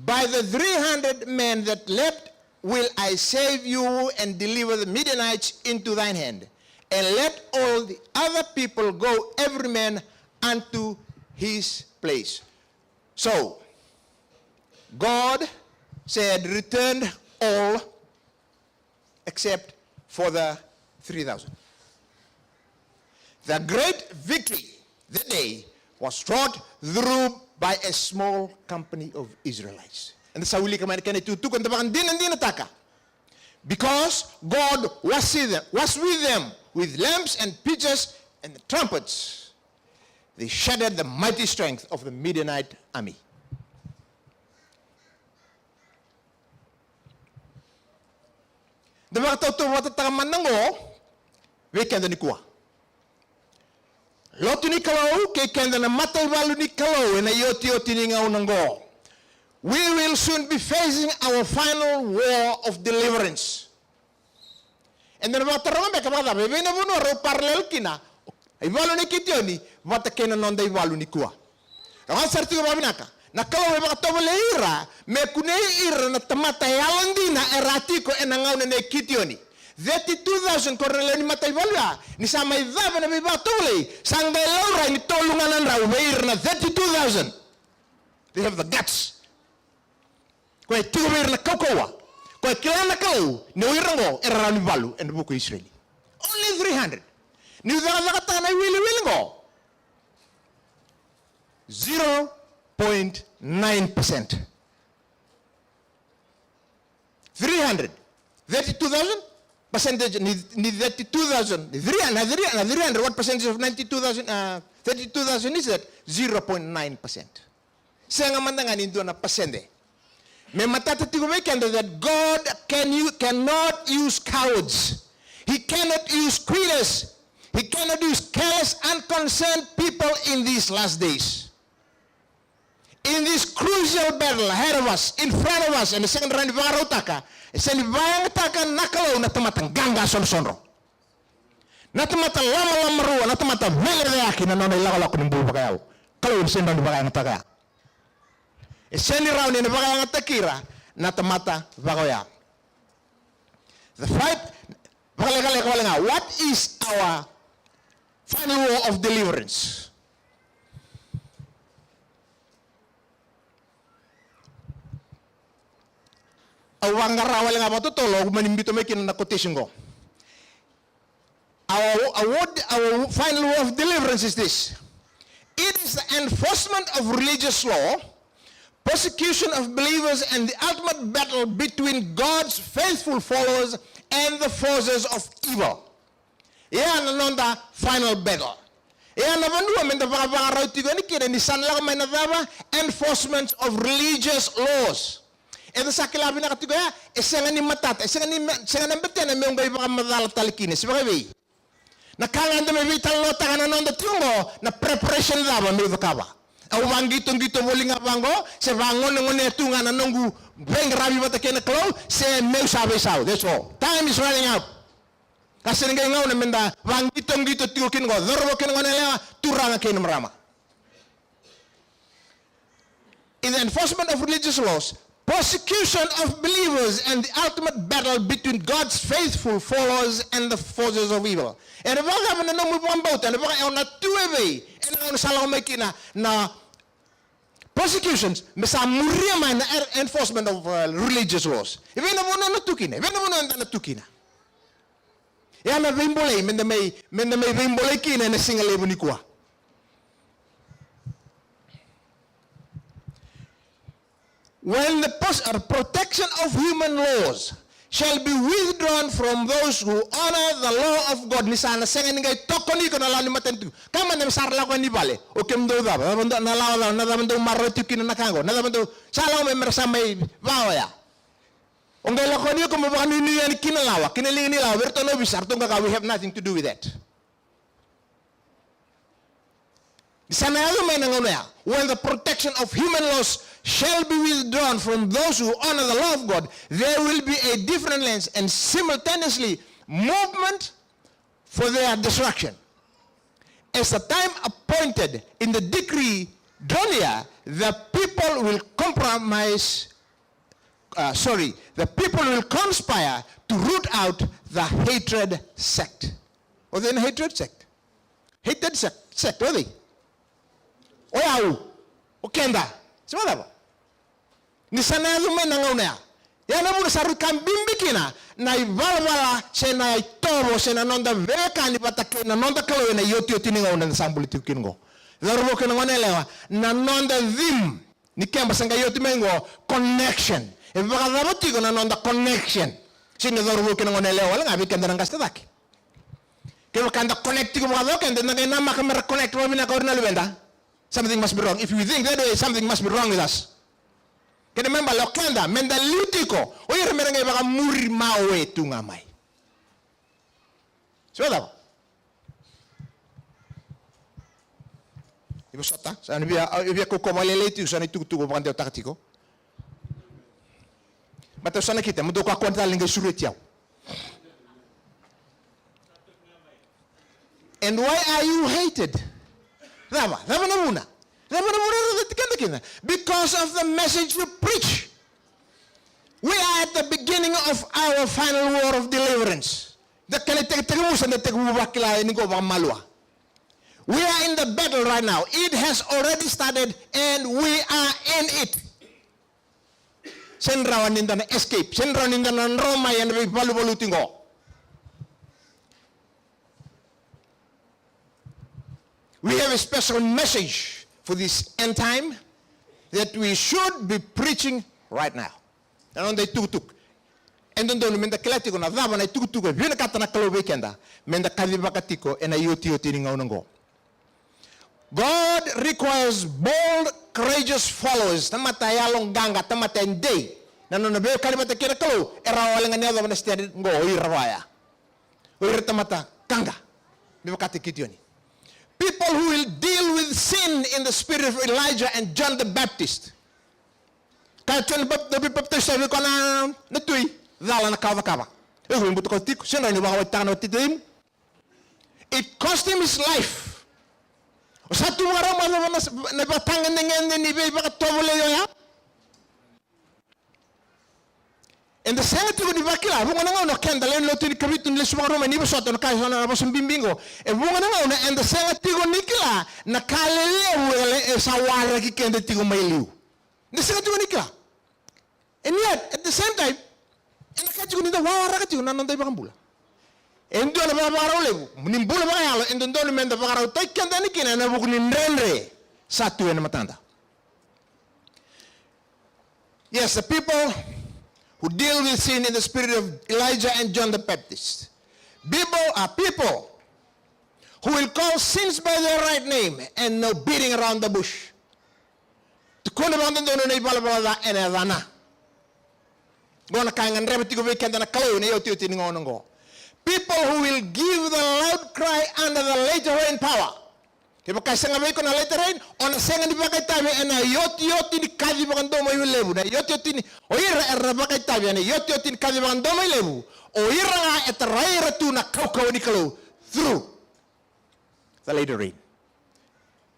by the three hundred men that left will I save you and deliver the Midianites into thine hand, and let all the other people go, every man unto his place. So, God said, return all except for the three thousand. The great victory that day was wrought through by a small company of Israelites. Eda sa wilika mai na kena itukutuku, eda vakadinadinataka. Because God was with them, was with them with lamps and pitchers and trumpets. They shattered the mighty strength of the Midianite army. Da vakatautauvatataka mada qo vei keda nikua. Lotu ni Kalou kei keda na mataivalu ni Kalou ena iotioti ni gauna qo. We will soon be facing our final war of deliverance. Eda na vakataroga beka vakacava, e vei na vanua rau parallel kina, ivalu nei Kitioni vata kei na noda ivalu nikua. Rogoca sara tiko vakavinaka. Na Kalou e vakatovolei ira me kunei ira na tamata yalodina era tiko ena gauna nei Kitioni. Thirty-two thousand ko ira na lewe ni mataivalu ya, ni sa mai cava na veivakatovolei, sa qai laurai ni tolu ga na drau vei ira na thirty-two thousand. They have the guts. Ko e tiko vei ira na kaukauwa. Ko e kila na Kalou ni o ira qo era rawa ni valu ena vuku i Isireli. Only three hundred. Niu cakacakataka na iwiliwili qo, zero point nine percent. Three hundred. Thirty-two thousand? Percentage ni, ni thirty-two thousand. Ni three hundred, na three hundred, na three hundred, what percentage of ninety-two thousand, uh, thirty-two thousand is that? Zero point nine percent. Sega mada ga ni dua na pasede. Me matata tiko vei keda that God can u-, cannot use cowards. He cannot use quitters. He cannot use careless, unconcerned people in these last days. In this crucial battle ahead of us, in front of us, eda sega ni rawa ni vakarautaka, e sega ni vakayagataka na Kalou na tamata qaqa sodrosodro. Na tamata lomalomarua, na tamata veilecayaki na nona ilakolako ni bula vakayalo. Kalou e sega ni rawa ni vakayagataka ya. E sega ni rawa ni na vakayagataki ira na tamata vaka oya. The fight, vakalekaleka wale ga. What is our final war of deliverance? Au vaqara wale ga vakatotolo, au mani biuta mai kina na quotation qo. Our, our, our final war of deliverance is this. It is the enforcement of religious law, persecution of believers, and the ultimate battle between God's faithful followers and the forces of evil. Ia na noda final battle. Ia na vanua meda vakavakarau tiko yani kina ni sa na lako mai na cava? Enforcement of religious laws. Eda sa kila vinaka tiko ya, e sega ni matata, e sega ni me-, sega na betena meu qai vakamacala tale kina, se vakaevei? Na ka ga eda mai veitalanoataka na noda tiko qo, na preparation cava meu cakava. Au vaqitoqito voli ga vaqo, se vagonegonea tu ga na noqu veiqaravi vata kei na Kalou, se meu sa veisau. That's all. Time is running out. Ka sega ni qai gauna meda vaqitoqito tiko kina qo, cauravou kei na goneyalewa, turaga kei na marama. In the enforcement of religious laws, Persecution of believers and the ultimate battle between God's faithful followers and the forces of evil. Ena vakacava na nomu vakabauta, ena vaka, ena tu evei ena gauna sa lako mai kina na persecutions, me sa muria mai na en-, enforcement of, uh, religious laws. Evei na vanua na tu kina, evei na vanua eda na tu kina. Ia na veibolei, meda mai, meda mai veibolei kina ena siga levu nikua. When the pos-, uh, protection of human laws shall be withdrawn from those who honor the law of God. Ni sa na sega ni qai tokoni iko na lawa ni matanitu. Kaya mada me sa ra lako yani vale. O kemudou cava, cava dou, na lawa cava, na cava dou marau tiko kina na ka qo, na cava dou, sa lako mai me ra sa mai va oya. O qai lako yani iko mo vakanuinui yani ki na lawa, ki na liga ni lawa, vei iratou na ovisa, ratou qai kaya, "We have nothing to do with that." Ni sa na yaco mai na gauna ya, when the protection of human laws shall be withdrawn from those who honor the law of God, there will be a different lens and simultaneously movement for their destruction. As the time appointed in the decree draw near, the people will compromise, uh, sorry, the people will conspire to root out the hatred sect. O cei na hatred sect? Hated sect, sect, o cei? O yau, o keda. Se vakacava? Ni sa na yaco mai na gauna ya. Ia na vuna sa rui ka bibi kina na ivalavala se na itovo se na noda veiwekani vata kei na noda Kalou ena iotioti ni gauna eda sa bula tiko kina qo. Cauravou kei na goneyalewa, na noda theme ni keba sa qai oti mai qo, connection. E vakacava tiko na noda connection? Sega ni cauravou kei na goneyalewa wale ga, vei keda na qase cake. Kevaka eda connect tiko vakacava, keda na qai namaka mera connect vakavinaka o ira na luveda. Something must be wrong. If we think that way, something must be wrong with us. Kena ibalebale o keda, meda liu tiko, o ira mera qai vakamuri mawe tu ga mai. Se vakacava? Ni vosota, sa ni via, via kaukauwa vakalailai tiko, sa na itukutuku vakadewataka tiko. Matau sa na kita, mo dou kakua ni tale ni qai sureti au. And why are you hated? Cava, cava na vuna? Cava na vuna era cati keda kina? Because of the message you preach. We are at the beginning of our final war of deliverance. Da kena itekitekivu sa da tekivu vakila yani qo vakamalua. We are in the battle right now. It has already started and we are in it. Sega ni rawa ni da na escape. Sega ni rawa ni da na dro mai ena veivaluvaluti qo. We have a special message for this end time that we should be preaching right now. Na noda itukutuku. E dodonu meda kila tiko na cava na itukutuku e vinakata na Kalou vei keda, meda kacivaka tiko ena iotioti ni gauna oqo. God requires bold, courageous followers. Tamata yaloqaqa, tamata e dei. Na nona veiwekani vata kei na Kalou, e rawa wale ga ni yacova na standard oqo, o ira vaya. O ira tamata qaqa. Me vakataki Kitioni. People who will deal with sin in the spirit of Elijah and John the Baptist. Kaya John Bap-, the Baptist, vei koya na, na tui, cala na ka o cakava. E, o butako tiko, sega ni vakawatitaka na titimu. It cost him his life. O sa tu vakarau mai na, na, na vatagedegede ni veivakatovolei oya. Eda sega tiko ni vakila, vuqa na gauna o keda lewe ni lotu ni Kavitu ni lesu vakarua mai ni vosota, na ka e so na vosa bibi qo. E vuqa na gauna eda sega tiko ni kila na ka lelevu e, e sa waraki keda tiko mai liu. Eda sega tiko ni kila. And yet, at the same time, eda kaya tiko ni da wawaraka tiko na noda iVakabula. E dua na vakavakarau levu ni bula vakayalo, e dodonu meda vakarautaki keda yani kina ena vuku ni dredre sa tu ena matada. Yes, the people who deal with sin in the spirit of Elijah and John the Baptist. People are people who will call sins by their right name and no beating around the bush. Tukuna vakadodonu na ivalavala ca ena yacana. Qo na ka e gadreva tiko vei keda na Kalou ena iotioti ni gauna oqo. People who will give the loud cry under the latter rain power. Kevaka e sega vei iko na latter rain, o na sega ni vakaitavi ena iotioti ni kaci vakadomoi levu, na iotioti ni, o ira era vakaitavi ena iotioti ni kaci vakadomoi levu, o ira ga e tarai ira tu na kaukauwa ni Kalou through the latter rain.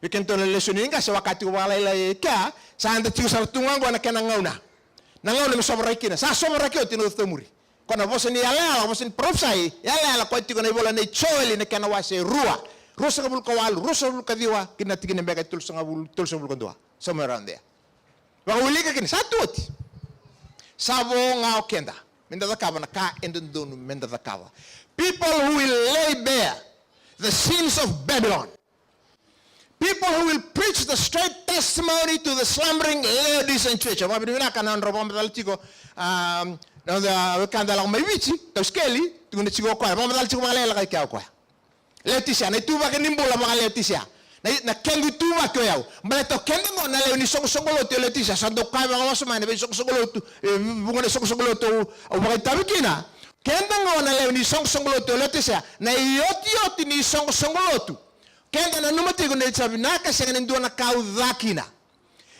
Vei kedatou na lesoni ni qase, waka tiko vakalailai e kea, sa da tiko sara tu ga qo ena kena gauna. Na gauna me sovaraki kina, sa sovaraki oti na uca taumuri. Ko na vosa ni yalayala, vosa ni parofisai yalayala, koya tiko na ivola nei Joeli na kena wase rua, ruasagavulu ka walu, ruasagavulu ka ciwa, kina tikina beka e tolusagavulu, tolusagavulu ka dua, somewhere around there. Vakawilika kina, sa tu oti. Sa vo ga o keda me da cakava na ka e dodonu me da cakava. People who will lay bare the sins of Babylon. People who will preach the straight testimony to the slumbering Laodicean church. Au vakavinavinaka na nodrau vakamacala tiko, um, na noda wekada lako mai Viti, Tausikeli, tukuna tiko o koya, vakamacala tiko vakalekaleka i kea o koya. Leotisia, na ituvaki ni bula vaka-Leotisia. Na, na kequ ituvaki o yau. Baleta o keda qo na lewe ni soqosoqo lotu e Leotisia, sa dau kaya vakawasoma ena veisoqosoqo lotu, e, vuqa na isoqosoqo lotu au, au vakaitavi kina. Keda qo na lewe ni soqosoqo lotu e Leotisia, na iotioti ni soqosoqo lotu. Keda nanuma tiko ni sa vinaka, sega ni dua na ka au ca kina.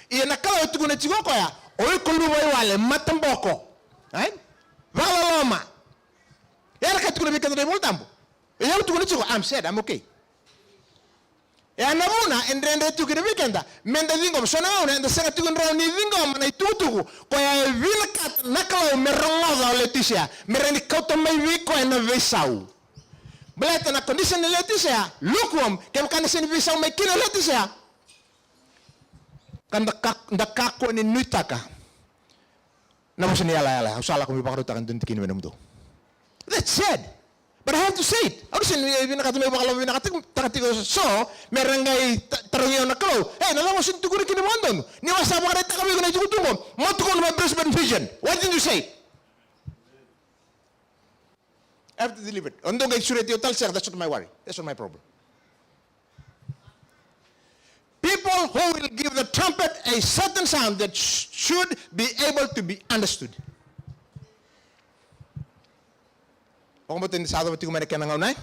Ia na Kalou e tukuna tiko o koya, o iko luvaiwale, mataboko. Right? Vakaloloma. Ia na ka e tukuna vei keda na iVolatabu. E au tukuna tiko, I'm sad, I'm okay. E a na vuna e dredre tu kina vei keda me da ciqoma. So na gauna eda sega tiko ni rawa ni ciqoma na itukutuku koya e vinakata na Kalou me rogoca o Leotisia, me rawa ni kauta mai vei koya na veisau. Baleta na condition ni Leotisia, lukewarm, kevaka na sega ni veisau mai kina o Leotisia, ka da ka, da kakua ni nuitaka na vosa ni yalayala au sa lako meu vakarautaka e dua na tikina vei nomudou. That's sad. But I have to say it. Au na sega ni vinakata meu vakalomavinakataka tiko so me ra qai ta-, tarogi au na Kalou, "Ei, na cava o sega ni tukuna kina vakadodonu? Niu a sa vakaraitaka vei iko na itukutuku qo, mo tukuna mai Brisbane Vision. Why didn't you say it?" I have to deliver it. O dou qai sureti au tale sega, that's not my worry. That's not my problem. People who will give the trumpet a certain sound that sh-, should be able to be understood. Vakabauta ni sa yacova tiko mai na kena gauna, e?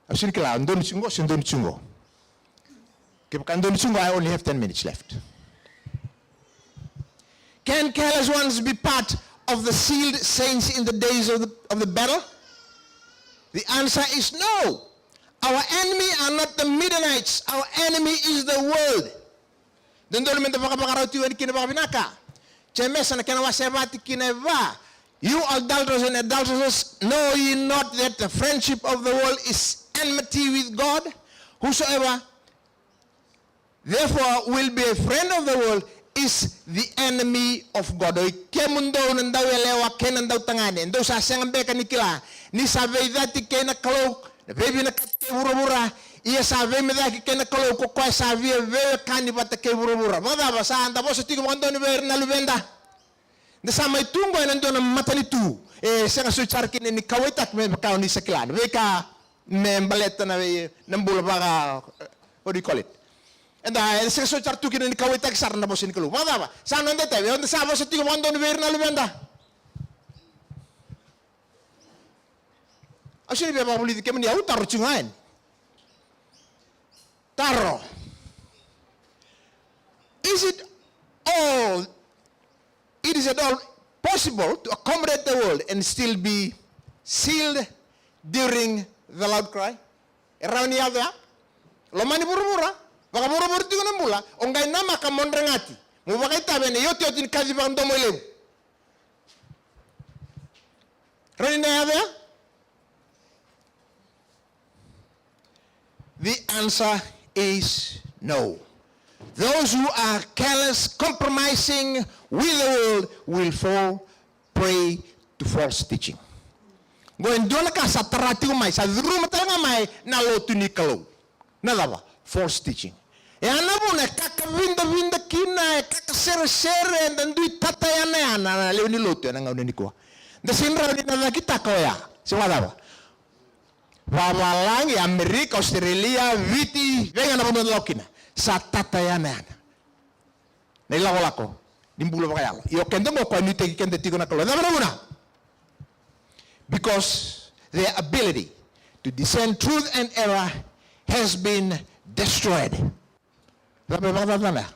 Au sega ni kila, donu tiko qo se donu tiko qo. Kevaka donu tiko qo, I only have ten minutes left. Can careless ones be part of the sealed saints in the days of the, of the battle? The answer is no. Our enemy are not the Midianites. Our enemy is the world. Dodonu meda vakavakarau tiko yani kina vakavinaka. Jemesa na kena wase va, tikina e va. You adulterers and adulteresses, know ye not that the friendship of the world is enmity with God? Whosoever therefore will be a friend of the world is the enemy of God. Oi kemudou na dauyalewa kei na dautagane, dou sa sega beka ni kila ni sa veicati kei na Kalou na veivinakati kei vuravura, ia sa veimecaki kei na Kalou ko koya sa via veiwekani vata kei vuravura. Vakacava, sa da vosa tiko vakadodonu vei ira na luveda? Da sa mai tu qo ena dua na matanitu e sega soti sara kina ni kauwaitaki me vaka o ni sa kila na veika me baleta na vei, na bula vaka, what do you call it? Eda, e sega soti sara tu kina ni kauwaitaki sara na vosa ni Kalou. Vakacava? Sa noda itavi, eda sa vosa tiko vakadodonu vei ira na luveda. Au sega ni via vakavulici kemuni, au taro tiko ga yani. Taro. Is it all, it is at all possible to accommodate the world and still be sealed during the loud cry? E rawa ni yaco ya? Loma ni vuravura, vakavuravura tiko na bula, o qai namaka mo dregati, mo vakaitavi ena iotioti ni kaci vakadomoilevu. Rawa ni na yaco ya? The answer is no. Those who are careless, compromising with the world will fall prey to false teaching. Qo e dua na ka sa tara tiko mai, sa curuma tale ga mai na lotu ni Kalou. Na cava? False teaching. E a na vuna e kakavidavida kina, e kakaseresere, eda dui tatayanayana na lewe ni lotu ena gauna nikua. Da sega ni rawa ni na cakitaka oya. Se vakacava? Vavalagi, Amerika, Australia, Viti, vei ga na vanua da lako kina, sa tatayanayana na ilakolako ni bula vakayalo. Ia o keda qo, koya nuitaki keda tiko na Kalou. Cava na vuna? Because their ability to discern truth and error has been destroyed. Cava e vakacacana?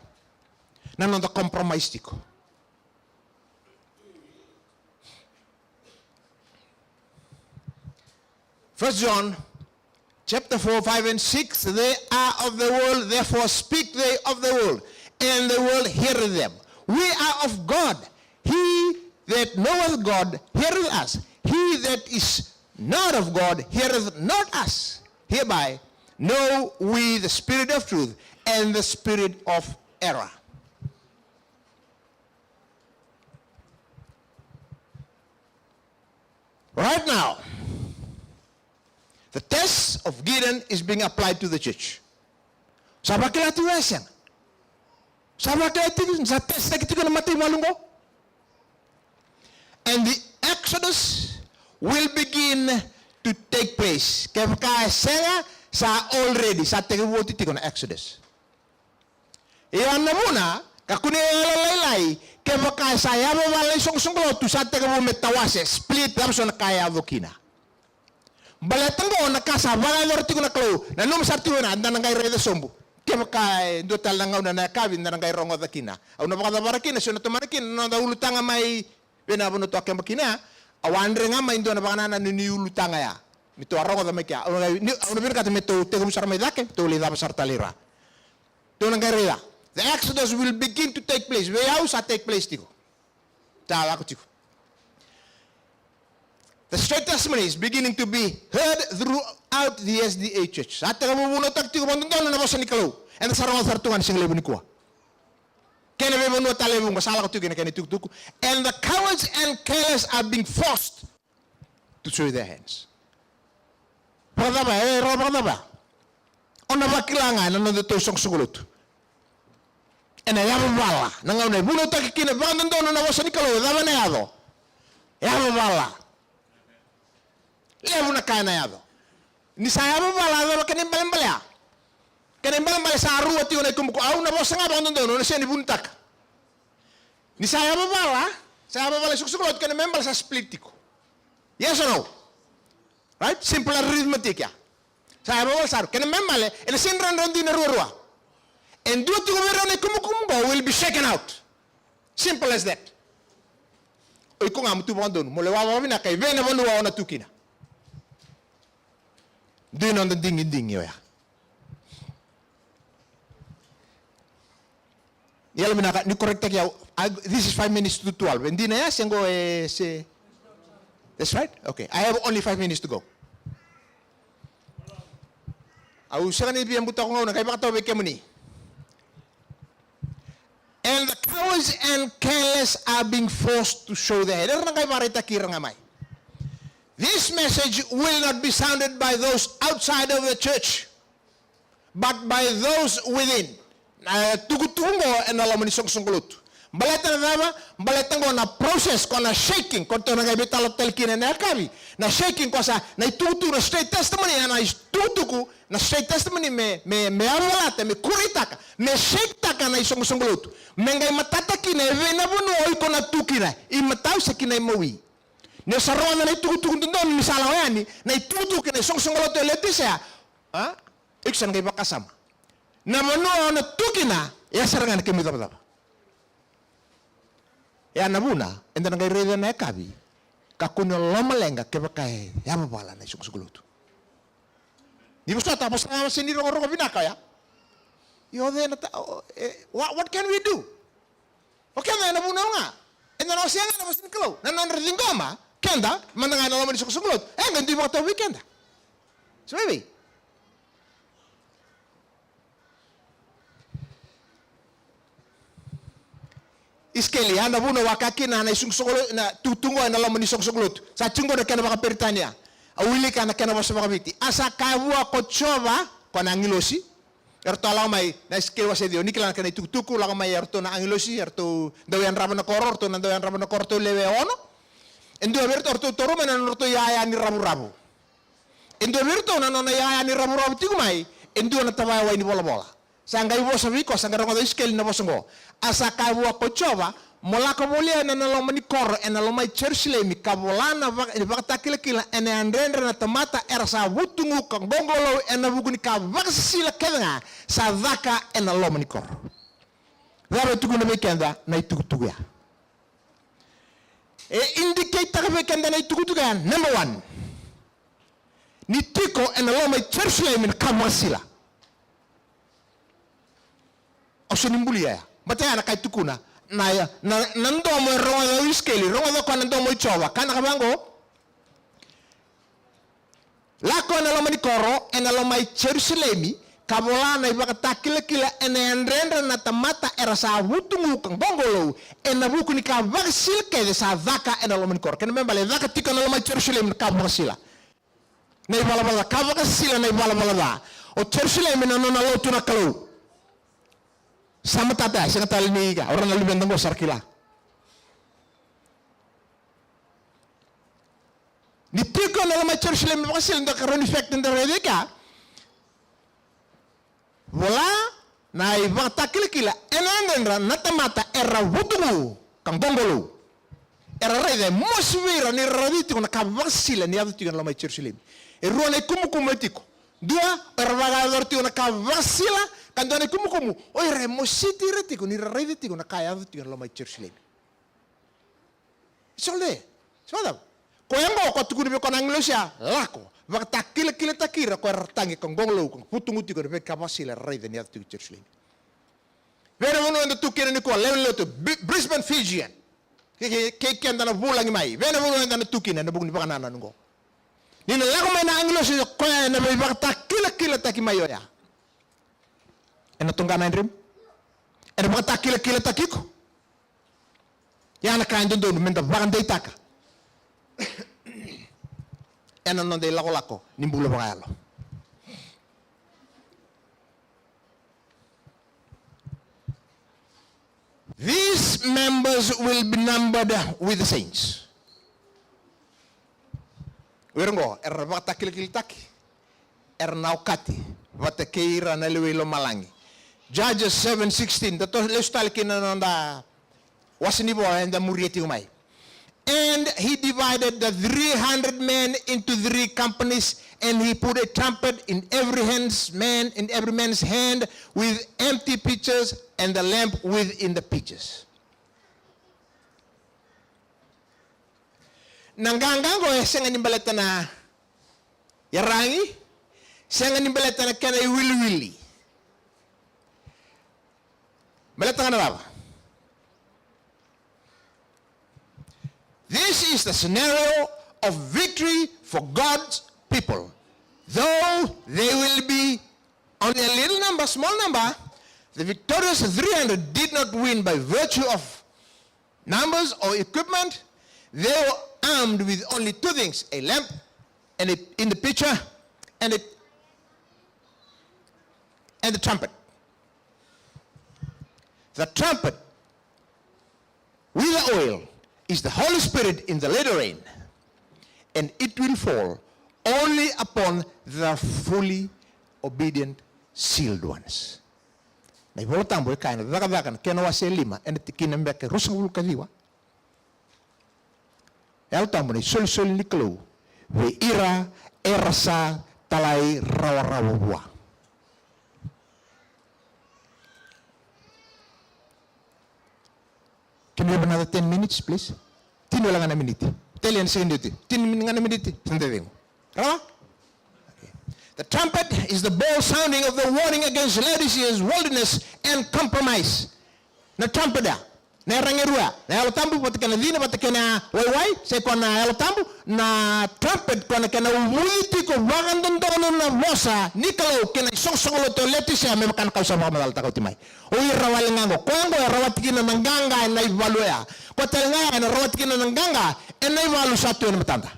Na noda compromise tiko. First John Chapter four, five, and six, they are of the world, therefore speak they of the world, and the world heareth them. We are of God. He that knoweth God heareth us. He that is not of God heareth not us. Hereby know we the spirit of truth and the spirit of error. Right now, the test of Gideon is being applied to the church. Sa vakila tiko e sega? Sa vakila tiko, sa test taki tiko na mataivalu qo. And the Exodus will begin to take place. Kevaka e sega, sa already, sa tekivu oti tiko na Exodus. Ia na vuna, kakua ni yalolailai, kevaka e sa yavavala na isoqosoqo lotu, sa tekivu me tawase, split, cava so na ka e yaco kina. Baleta qo na ka sa vakayacora tiko na Kalou, nanuma sara tiko na, da na qai raica sobu. Kevaka e dua tale na gauna na yakavi, da na qai rogoca kina. Au na vakacavara kina, se na tomana kina, na noda ulutaga mai, vei na vanua tou a keba kina, au a dre ga mai dua na vakanananu ni ulutaga ya. Me tou a rogoca mai kea. Au na, ni, au na vinakata me tou tekivu sara mai cake, tou lai cava sara tale i ra. Tou na qai raica. The Exodus will begin to take place. Vei au sa take place tiko. Sa lako tiko. The straight testimony is beginning to be heard throughout the S D A church. Sa tekivu vunautaki tiko vakadodonu na vosa ni Kalou. Eda sa rogoca sara tu ga ni siga levu nikua. Kei na veivanua tale e vuqa sa lako tiko kina kena itukutuku. And the cowards and careless are being forced to show their hands. Vakacava, e, rawa vakacava. O na vakila ga ena nodatou soqosoqo lotu. Ena yavavala, na gauna e vunautaki kina vakadodonu na vosa ni Kalou, cava ena yaco? Yavavala. Levu na ka ena yaco. Ni sa yavavala, cava kena ibalebale ya? Kena ibalebale sa rua tiko na ikubuku, au na vosa ga vakadodonu, au na sega ni vunitaka. Ni sa yavavala, sa yavavala isoqosoqo lotu, kena ibalebale sa split tiko. Yes or no? Right? Simple arithmetic ya. Sa yavavala sa rua. Kena ibalebale, ena sega ni dredre dina ruarua. E dua tiko vei rau na ikumukumu qo will be shaken out. Simple as that. O iko ga mo tu vakadodonu, mo lewa vakavinaka i vei na vanua o na tu kina. Dui noda digidigi oya. Ni yalovinaka, ni correct-taki au. I, this is five minutes to twelve. E dina ya, se qo e, se. That's right? Okay. I have only five minutes to go. Au sega ni via butako gauna, qai vakatau vei kemuni. And the cowards and careless are being forced to show their hand. Era na qai vakaraitaki ira ga mai. This message will not be sounded by those outside of the church, but by those within. Na tukutuku qo ena loma ni soqosoqo lotu. Baleta na cava? Baleta qo na process, ko na shaking, ko tou na qai veitalanoa tale kina ena yakavi. Na shaking ko sa, na itukutuku, na straight testimony, na itukutuku, na straight testimony me, me, me yavavalata, me kureitaka, me shake-taka na isoqosoqo lotu. Me qai matata kina e vei na vanua o iko na tu kina, i matau se kina i mawi. Ni o sa rogoca na itukutuku dodonu ni sa lako yani, na itukutuku kei na isoqosoqo lotu e Leotisea, a? Iko sa na qai vakasama. Na vanua o na tu kina, e a sara ga na kemu icavacava. E a na vuna, eda na qai raica na yakavi, kakua ni o lomaleqa kevaka e yavavala na isoqosoqo lotu. Ni vosota, vosota, se ni rogorogo vinaka oya. Io, cei na ta, o, e, what, what can we do? O keda ena vunau ga. Eda na wasea ga na vosa ni Kalou. Na nodra ciqoma keda, mada ga ena loma ni soqosoqo lotu. E qai dui vakatau vei keda. Sa vei? Isikeli, a na vuna waka kina na isoqosoqo lotu, na tukutuku ena loma ni soqosoqo lotu. Sa tiko na kena vakaperitania. Au wilika na kena vosa vakaviti. A sa kaya vua ko Jiova, ko na agilosi. Eratou a lako mai, na Isikeli wase ciwa, ni kila na kena itukutuku, lako mai eratou na agilosi, eratou dau yadrava na koro, eratou na dau yadrava na koro, eratou lewe ono. E dua vei iratou, eratou taura mai na nodratou iyaya ni ravuravu. E dua vei iratou na nona iyaya ni ravuravu tiko mai, e dua na tavaya wai ni volavola. Sa qai vosa vei koya, sa qai rogoca o Isikeli na vosa oqo. A sa kaya vua ko Jiova, mo lako volia ena loma ni koro, ena loma i Jerusalemi, ka vola na vaka, vakatakilakila ena yadredre na tamata era sa vutugu ka qoqolou ena vuku ni ka vakasisila kece ga sa caka ena loma ni koro. Cava e tukuna vei keda na itukutuku ya? E indicate-taka vei keda na itukutuku ya, number one. Ni tiko ena loma i Jerusalemi na ka vakasila. Au sa ni bulia ya. Baleta ya na ka e tukuna na, na, na domo e rogoca o Isikeli, rogoca o koya na domo i Jiova. Kaya na ka vaqo: Lako ena loma ni koro, ena loma i Jerusalemi, ka vola na ivakatakilakila ena yadredra na tamata era sa vutugu ka qoqolou, ena vuku ni ka vakasila kece sa caka ena loma ni koro. Kena ibalebale e caka tiko ena loma i Jerusalemi na ka vakasila. Na ivalavala ca, ka vakasila na ivalavala ca. O Jerusalemi na nona lotu na Kalou. Sa matata, sega tale ni ka, o ira na luveda qo sa ra kila. Ni tiko ena loma i Jerusalemi na vakasila, da ka rawa ni fact da raica e ke. Vola na ivakatakilakila ena yadredra na tamata era vutugu ka qoqolou. Era raica, e mosi vei ira ni ra raica tiko na ka vakasila ni yaco tiko ena loma i Jerusalemi. E rua na ikumukumu e tiko. Dua, era vakayacora tiko na ka vakasila, ka dua na ikumukumu, o ira e mositi ira tiko ni ra raica tiko na ka yaco tiko ena loma i Jerusalemi. It's all there. So cava? Koya oqo, koya tukuna vei koya na agilosi ya, lako, vakatakilakilataki ira ko era tagi ka qoqolou ka vutugu tiko ena veika vakasila era raica ni yaco tiko i Jerusalemi. Vei na vanua eda tu kina nikua, lewe ni lotu, Bri-, Brisbane Fijian. Kei, kei, kei keda na vulagi mai. Vei na vanua eda na tu kina ena vuku ni vakanananu oqo. Ni na lako mai na agilosi, koya ena veivakatakilakilataki mai oya. Ena toqa na yadremu. Ena vakatakilakilataki iko. Ya na ka e dodonu meda vakadeitaka ena noda ilakolako ni bula vakayalo. These members will be numbered with the saints. O ira oqo era vakatakilakilataki, era na okati vata kei ira na lewe i lomalagi. Judges seven sixteen, da toso lesu tale kina na noda wase ni vola eda muria tiko mai. And he divided the three hundred men into three companies, and he put a trumpet in every hand's man, in every man's hand, with empty pitchers, and the lamp within the pitchers. Na qaqa oqo e sega ni baleta na iyaragi, sega ni baleta na kena iwiliwili. Baleta ga na cava? This is the scenario of victory for God's people. Though they will be only a little number, small number, the victorious three hundred did not win by virtue of numbers or equipment. They were armed with only two things, a lamp and a, in the pitcher, and a, and the trumpet. The trumpet with the oil is the Holy Spirit in the latter rain, and it will fall only upon the fully obedient, sealed ones. Na iVola Tabu e kaya ena Cakacaka na kena wase e lima, ena tikina beka e ruasagavulu ka ciwa. Yalo Tabu na isolisoli ni Kalou vei ira era sa talairawarawa vua. Can we have another ten minutes, please? Tini wale ga na miniti. Tele ena sekeni oti. Tini ga na miniti. Sa dede cegu. Rawa? Okay. The trumpet is the bowl sounding of the warning against Laodicea's worldliness and compromise. Na trumpet ya. Na iyaragi e rua ya. Na Yalo Tabu vata kei na cina, vata kei na waiwai, se koya na Yalo Tabu, na trumpet koya na kena uvuci tiko vakadodonu na vosa ni Kalou kei na isoqosoqo lotu o Laodicea me vaka na ka au sa vakamacalataka oti mai. O ira wale ga oqo, koya oqo e rawati kina na qaqa ena ivalu oya. Koya tale ga ya ena rawati kina na qaqa ena ivalu sa tu ena matada.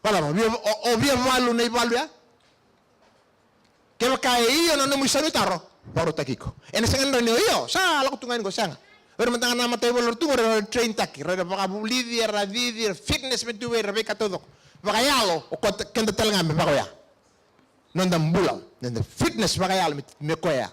Vacava, o via, o, o via valu na ivalu ya? Kevaka e io na nomu isau ni taro, vakarautaki iko. Ena sega ni rawa ni o io, sa lako tu ga yani qo, sega. O ira mada ga na mataivalu era tu qori era train taki, era vakavulici, era cici, era fitness me tu vei ira, veika taucoko. Vakayalo, o keda tale ga me vaka oya. Noda bula, noda fitness vakayalo me, me koya.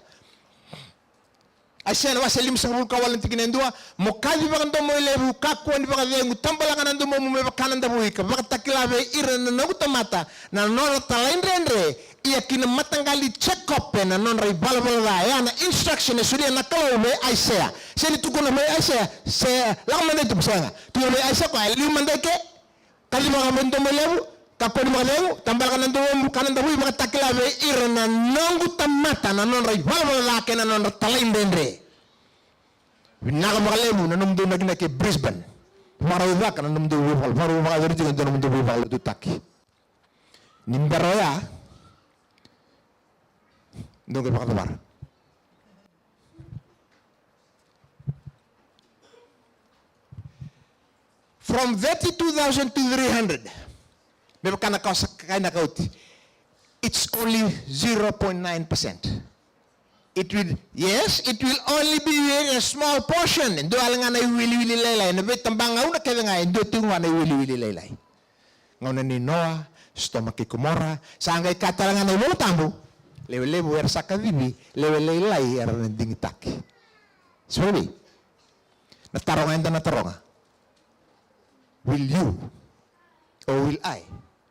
Aisea na wase limasagavulu ka walu na tikina e dua: Mo kaci vakadomoilevu, kakua ni vakacegu, tabalaga na domomu me vaka na davui, ka vakatakila vei ira na noqu tamata na nodra talaidredre, ia ki na mataqali i Jekope na nodra ivalavala ca. Ya na instruction e solia na Kalou vei Aisea. Se ni tukuna vei Aisea, se lako mada i tuba, sega. Tukuna vei Aisea koya, liu mada i ke, kaci vakadomoilevu, Kakua ni vakacegu, tabalaka na dou, ka na dou vakatakila vei ira na noqu tamata na nodra ivalavala ca kei na nodra talaidredre. Vinaka vakalevu na nomudou nakinaki e Brisbane. Vakarau caka na nomudou veivakalotutaki. Ni bera oya, dou qai vakacavara. From thirty-two thousand to three hundred, me vaka na ka sa kaya na kauti, it's only zero point nine percent. It will, yes, it will only be a small portion. E dua ga na iwiliwili lailai, na veitabagauna kece ga e dua tiko ga na iwiliwili lailai. Gauna nei Noa, Sotoma kei Komora, sa qai kaya tale ga na iVola Tabu, lewe levu era sa kacivi, lewe lailai era na digitaki. Sa vei? Na taroga eda na taroga. Will you or will I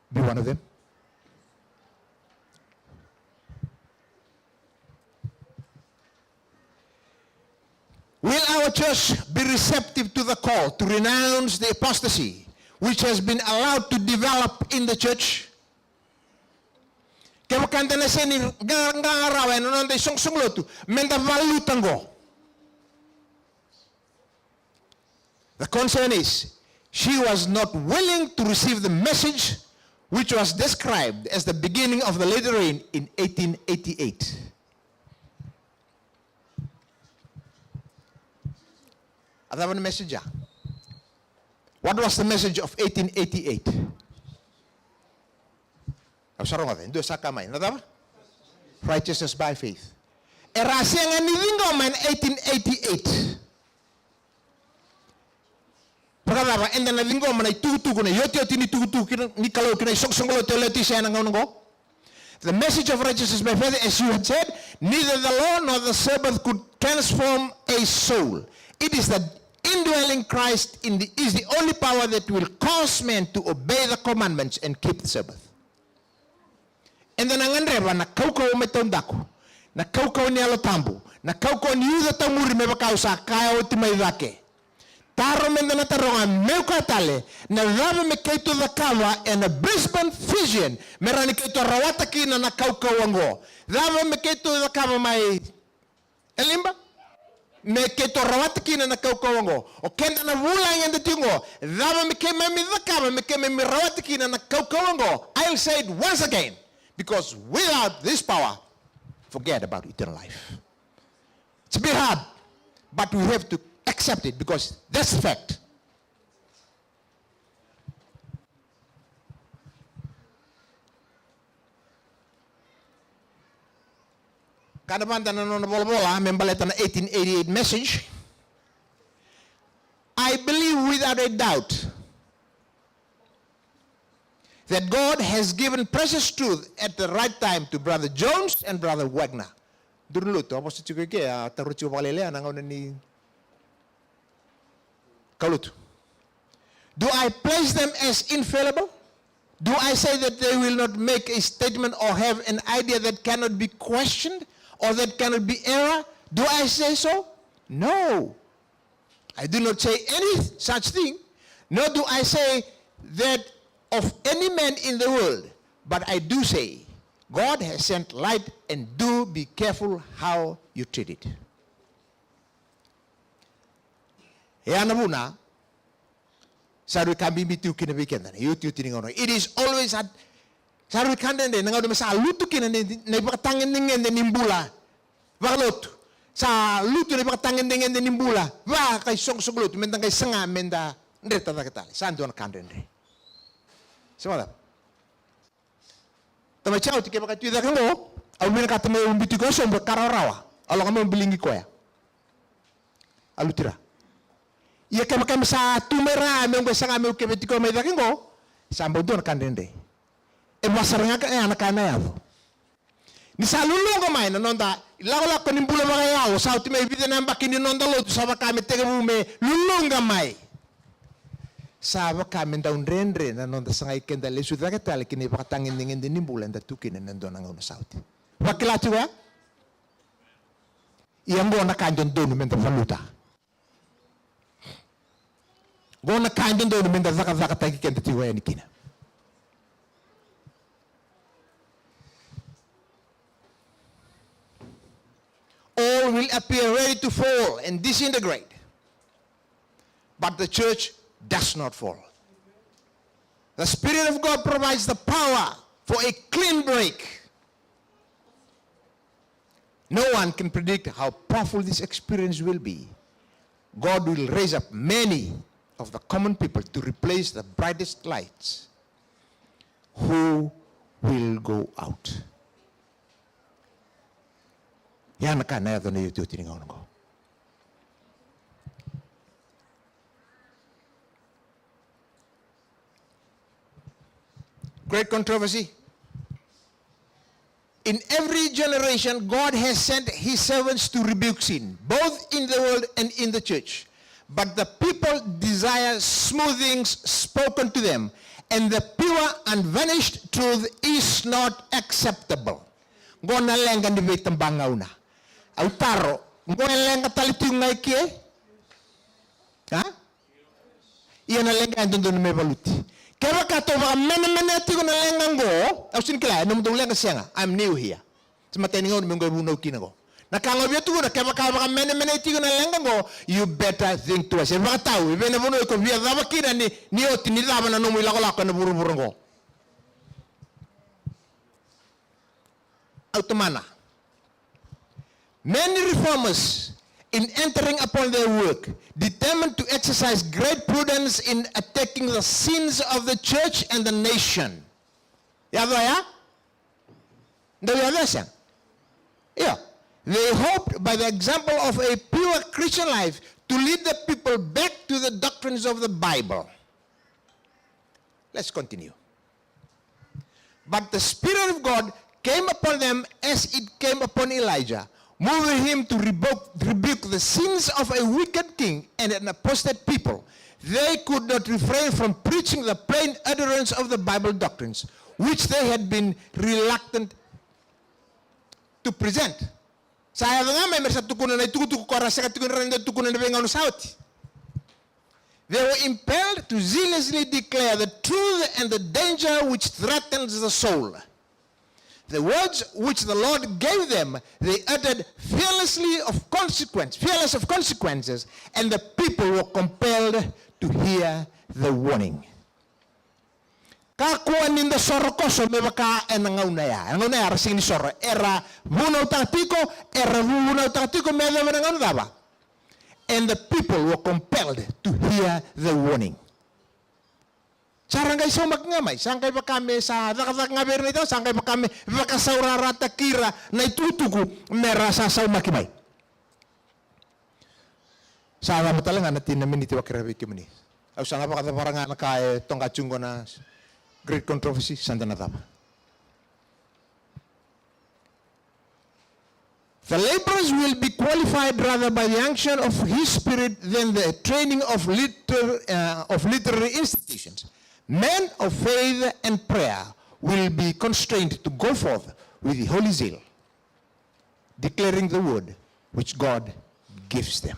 be one of them? Will our church be receptive to the call to renounce the apostasy which has been allowed to develop in the church? Kevaka eda na sega ni qa-, qaqarawa ena noda isoqosoqo lotu, meda valuta qo. The concern is, she was not willing to receive the message which was described as the beginning of the latter rain in eighteen eighty-eight. A cava na message ya? What was the message of eighteen eighty-eight? Au sa rogoca, e dua sa kaya mai, na cava? Righteousness by faith. Era a sega ni ciqoma ena eighteen eighty-eight. Vakacava eda na ciqoma na itukutuku, na iotioti ni tukutuku kina, ni Kalou kina isoqosoqo lotu e Leotisia ena gauna oqo? The message of righteousness by faith, as you had said, neither the law nor the Sabbath could transform a soul. It is the indwelling Christ in the, is the only power that will cause men to obey the commandments and keep the Sabbath. Eda na gadreva na kaukauwa mai taudaku, na kaukauwa ni Yalo Tabu, na kaukauwa ni uca taumuri, me vaka au sa kaya oti mai cake. Taro meda na taroga, meu kaya tale, na cava me keitou cakava ena Brisbane Vision me rawa ni keitou rawata kina na kaukauwa oqo? Cava me keitou cakava mai Eliba me keitou rawata kina na kaukauwa oqo? O keda na vulagi eda tiko oqo, cava me keimami cakava me keimami rawata kina na kaukauwa oqo? I'll say it once again, because without this power, forget about eternal life. It's a bit hard, but we have to accept it because that's the fact. Kaya vaqo na nona volavola me baleta na eighteen eighty-eight message. I believe without a doubt that God has given precious truth at the right time to Brother Jones and Brother Waggoner. Duru ni lotu, a vosa tiko i ke, a taura tiko vakalailai ena gauna ni kaulotu. Do I place them as infallible? Do I say that they will not make a statement or have an idea that cannot be questioned or that cannot be error? Do I say so? No. I do not say any such thing, nor do I say that of any man in the world, but I do say, God has sent light, and do be careful how you treat it. E a na vuna sa rui ka bibi tu kina vei keda na iotioti ni gauna. It is always a, sa rui ka dredre na gauna me sa lutu kina na, na ivakatagedegede ni bula vakalotu. Sa lutu na ivakatagedegede ni bula vakaisoqosoqo lotu, meda qai saga meda dreta cake tale. Sa dua na ka dredre. Sa vacava? Tamai Jauti, kevaka tu i cake oqo, au vinakata meu biuti koya sobu e ka rawarawa. Au lako meu biligi koya. A lutu i ra. Ia kevaka me sa tu mai ra meu qai saga meu keveti koya mai cake oqo, sa bau dua na ka dredre. E vaka sara ga ya na ka ena yaco. Ni sa luluqa mai na noda ilakolako ni bula vakayalo, sa oti mai vica na yabaki ni noda lotu, sa vaka me tekivu me luluqa mai. Sa vaka me dau dredre na noda sagai keda lesu cake tale ki na ivakatagedegede ni bula eda tu kina ena dua na gauna sa oti. Vakila tiko ya? Ia oqo na ka e dodonu meda valuta. Oqo na ka e dodonu meda cakacakataki keda tiko yani kina. appear ready to fall and disintegrate, but the church does not fall. The Spirit of God provides the power for a clean break. No one can predict how powerful this experience will be. God will raise up many of the common people to replace the brightest lights. Who will go out? Ya na ka na yaco na iotioti ni gauna oqo. Great controversy. In every generation, God has sent his servants to rebuke sin, both in the world and in the church. But the people desire smooth things spoken to them, and the pure, unvarnished truth is not acceptable. Qo na leqa ni veitabagauna. Au taro, qo e leqa tale tiko ga i ke? A? Ia na leqa e dodonu me valuti. Kevaka tou vakamenemenea tiko na leqa qo, au sega ni kila, e nomudou leqa sega. I'm new here. Sa matai ni gauna meu qai vunau kina qo. Na ka ga au via tukuna, kevaka e vakamenemenei tiko na leqa qo, you better think twice. E vakatau, e vei na vanua iko via cava kina ni, ni oti ni cava na nomu ilakolako ena vuravura qo. Au tomana. Many reformers, in entering upon their work, determined to exercise great prudence in attacking the sins of the church and the nation. Yaco ya? Dou yaco ya sega? Io. They hoped by the example of a pure Christian life to lead the people back to the doctrines of the Bible. Let's continue. But the Spirit of God came upon them as it came upon Elijah, moving him to rebuke, rebuke the sins of a wicked king and an apostate people. They could not refrain from preaching the plain utterance of the Bible doctrines, which they had been reluctant to present. Sa yaco ga mai me ra sa tukuna na itukutuku ko ra sega tiko ni rawa ni dau tukuna ena veigauna sa oti. They were impelled to zealously declare the truth and the danger which threatens the soul. The words which the Lord gave them, they uttered fearlessly of consequence, fearless of consequences, and the people were compelled to hear the warning. Kakua ni da soro koso me vaka ena gauna ya. Ena gauna ya era sega ni soro. Era vunautaka tiko, era vunautaka tiko me yacova na gauna cava. And the people were compelled to hear the warning. Sa ra qai saumaki ga mai, sa qai vaka me sa cakacaka ga vei ira na itavi, sa qai vaka me vakasaurarataki ira na itukutuku me ra sa saumaki mai. Sa cava tale ga na tina miniti au kerea vei kemuni. Au sa na vakacavara ga na ka e toqa tiko qo na great controversy, sa da na cava. The laborers will be qualified rather by the unction of his spirit than the training of liter-, uh, of literary institutions. Men of faith and prayer will be constrained to go forth with the holy zeal, declaring the word which God gives them.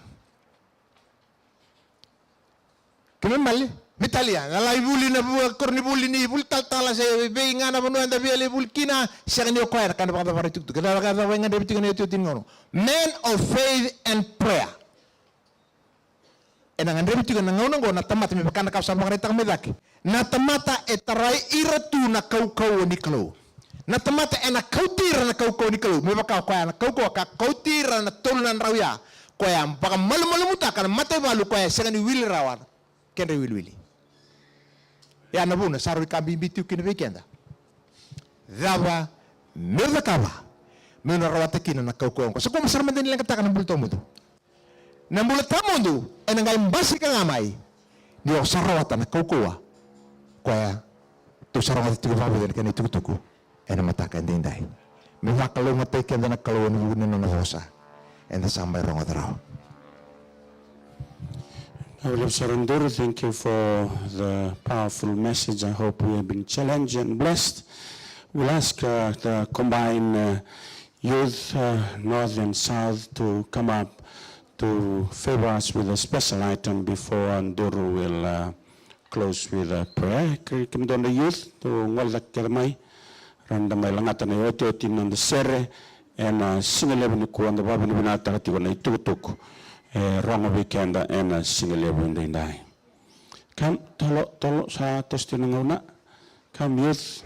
Kena ibalebale, veitalia, na lai vuli na vua, koronivuli ni vuli talatala se vei ga na vanua eda via lai vuli kina, sega ni o koya na ka ena vakacavara itukutuku. Keda vakacavara e gadrevi tiko na iotioti ni gauna. Men of faith and prayer. Ena gadrevi tiko ena gauna oqo na tamata me vaka na ka au sa vakaraitaka mai cake. Na tamata e tarai ira tu na kaukauwa ni Kalou. Na tamata ena kauti ira na kaukauwa ni Kalou. Me vaka o koya na kaukauwa ka kauti ira na tolu na drau ya. Koya vakamalumalumutaka na mataivalu koya e sega ni wili rawa na kedra iwiliwili. Ya na vuna sa rui ka bibi tiko kina vei keda. Cava meu cakava meu na rawata kina na kaukauwa oqo? Sa kua sara mada ni leqataka na bula tawamudu. Na bula tawamudu ena qai basika ga mai ni o sa rawata na kaukauwa koya tou sa rogoca tiko vakavica na kena itukutuku ena mataka edaidai. Me vakalougatataki keda na Kalou ena vuku ni nona vosa. Eda sa mai rogoca rawa. Au levu sara Duru, thank you for the powerful message. I hope we have been challenged and blessed. We'll ask, uh, the combined, uh, youth, uh, north and south, to come up to favor us with a special item before Duru will, uh, close with a prayer. Ke-, kemudou na youth, tou gole cake kece mai, ra na mai lagata na iotioti ni noda sere, ena siga levu nikua, da vakavinavinakataka tiko na itukutuku e rogo vei keda ena siga levu edaidai. Kam, tolo, tolo, sa toso tiko na gauna. Kam, youth.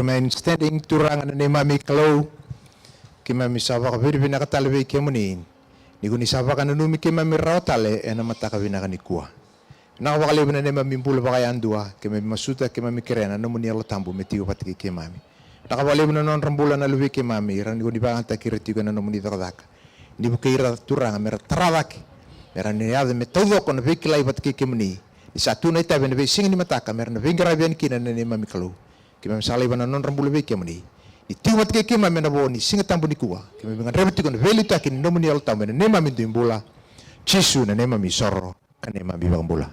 Remain standing, Turaga na neimami Kalou. Keimami sa vakavinavinaka tale vei kemuni ni ko ni sa vakananumi keimami rawa tale ena mataka vinaka nikua. Vinaka vakalevu na neimami bula vakayadua, keimami masuta, keimami kerea na nomuni Yalo Tabu me tiko vata kei keimami. Vinaka vakalevu na nodra bula na luvei keimami, ira ni ko ni vakayagataki ira tiko ena nomuni cakacaka. Ni vukei ira, Turaga, me ra tara cake, me ra na yaco me taucoko na veikilai vata kei kemuni. Ni sa tu na itavi ena veisiga ni mataka, me ra na veiqaravi yani kina na neimami Kalou. Keimami sa laiva na nodra bula vei kemuni. Ni tiko vata kei keimami ena vo ni Siga Tabu nikua, keimami gadreva tiko na veiliutaki ni nomuni Yalo Tabu ena neimami dui bula. Jisu na neimami isoro ka neimami iVakabula.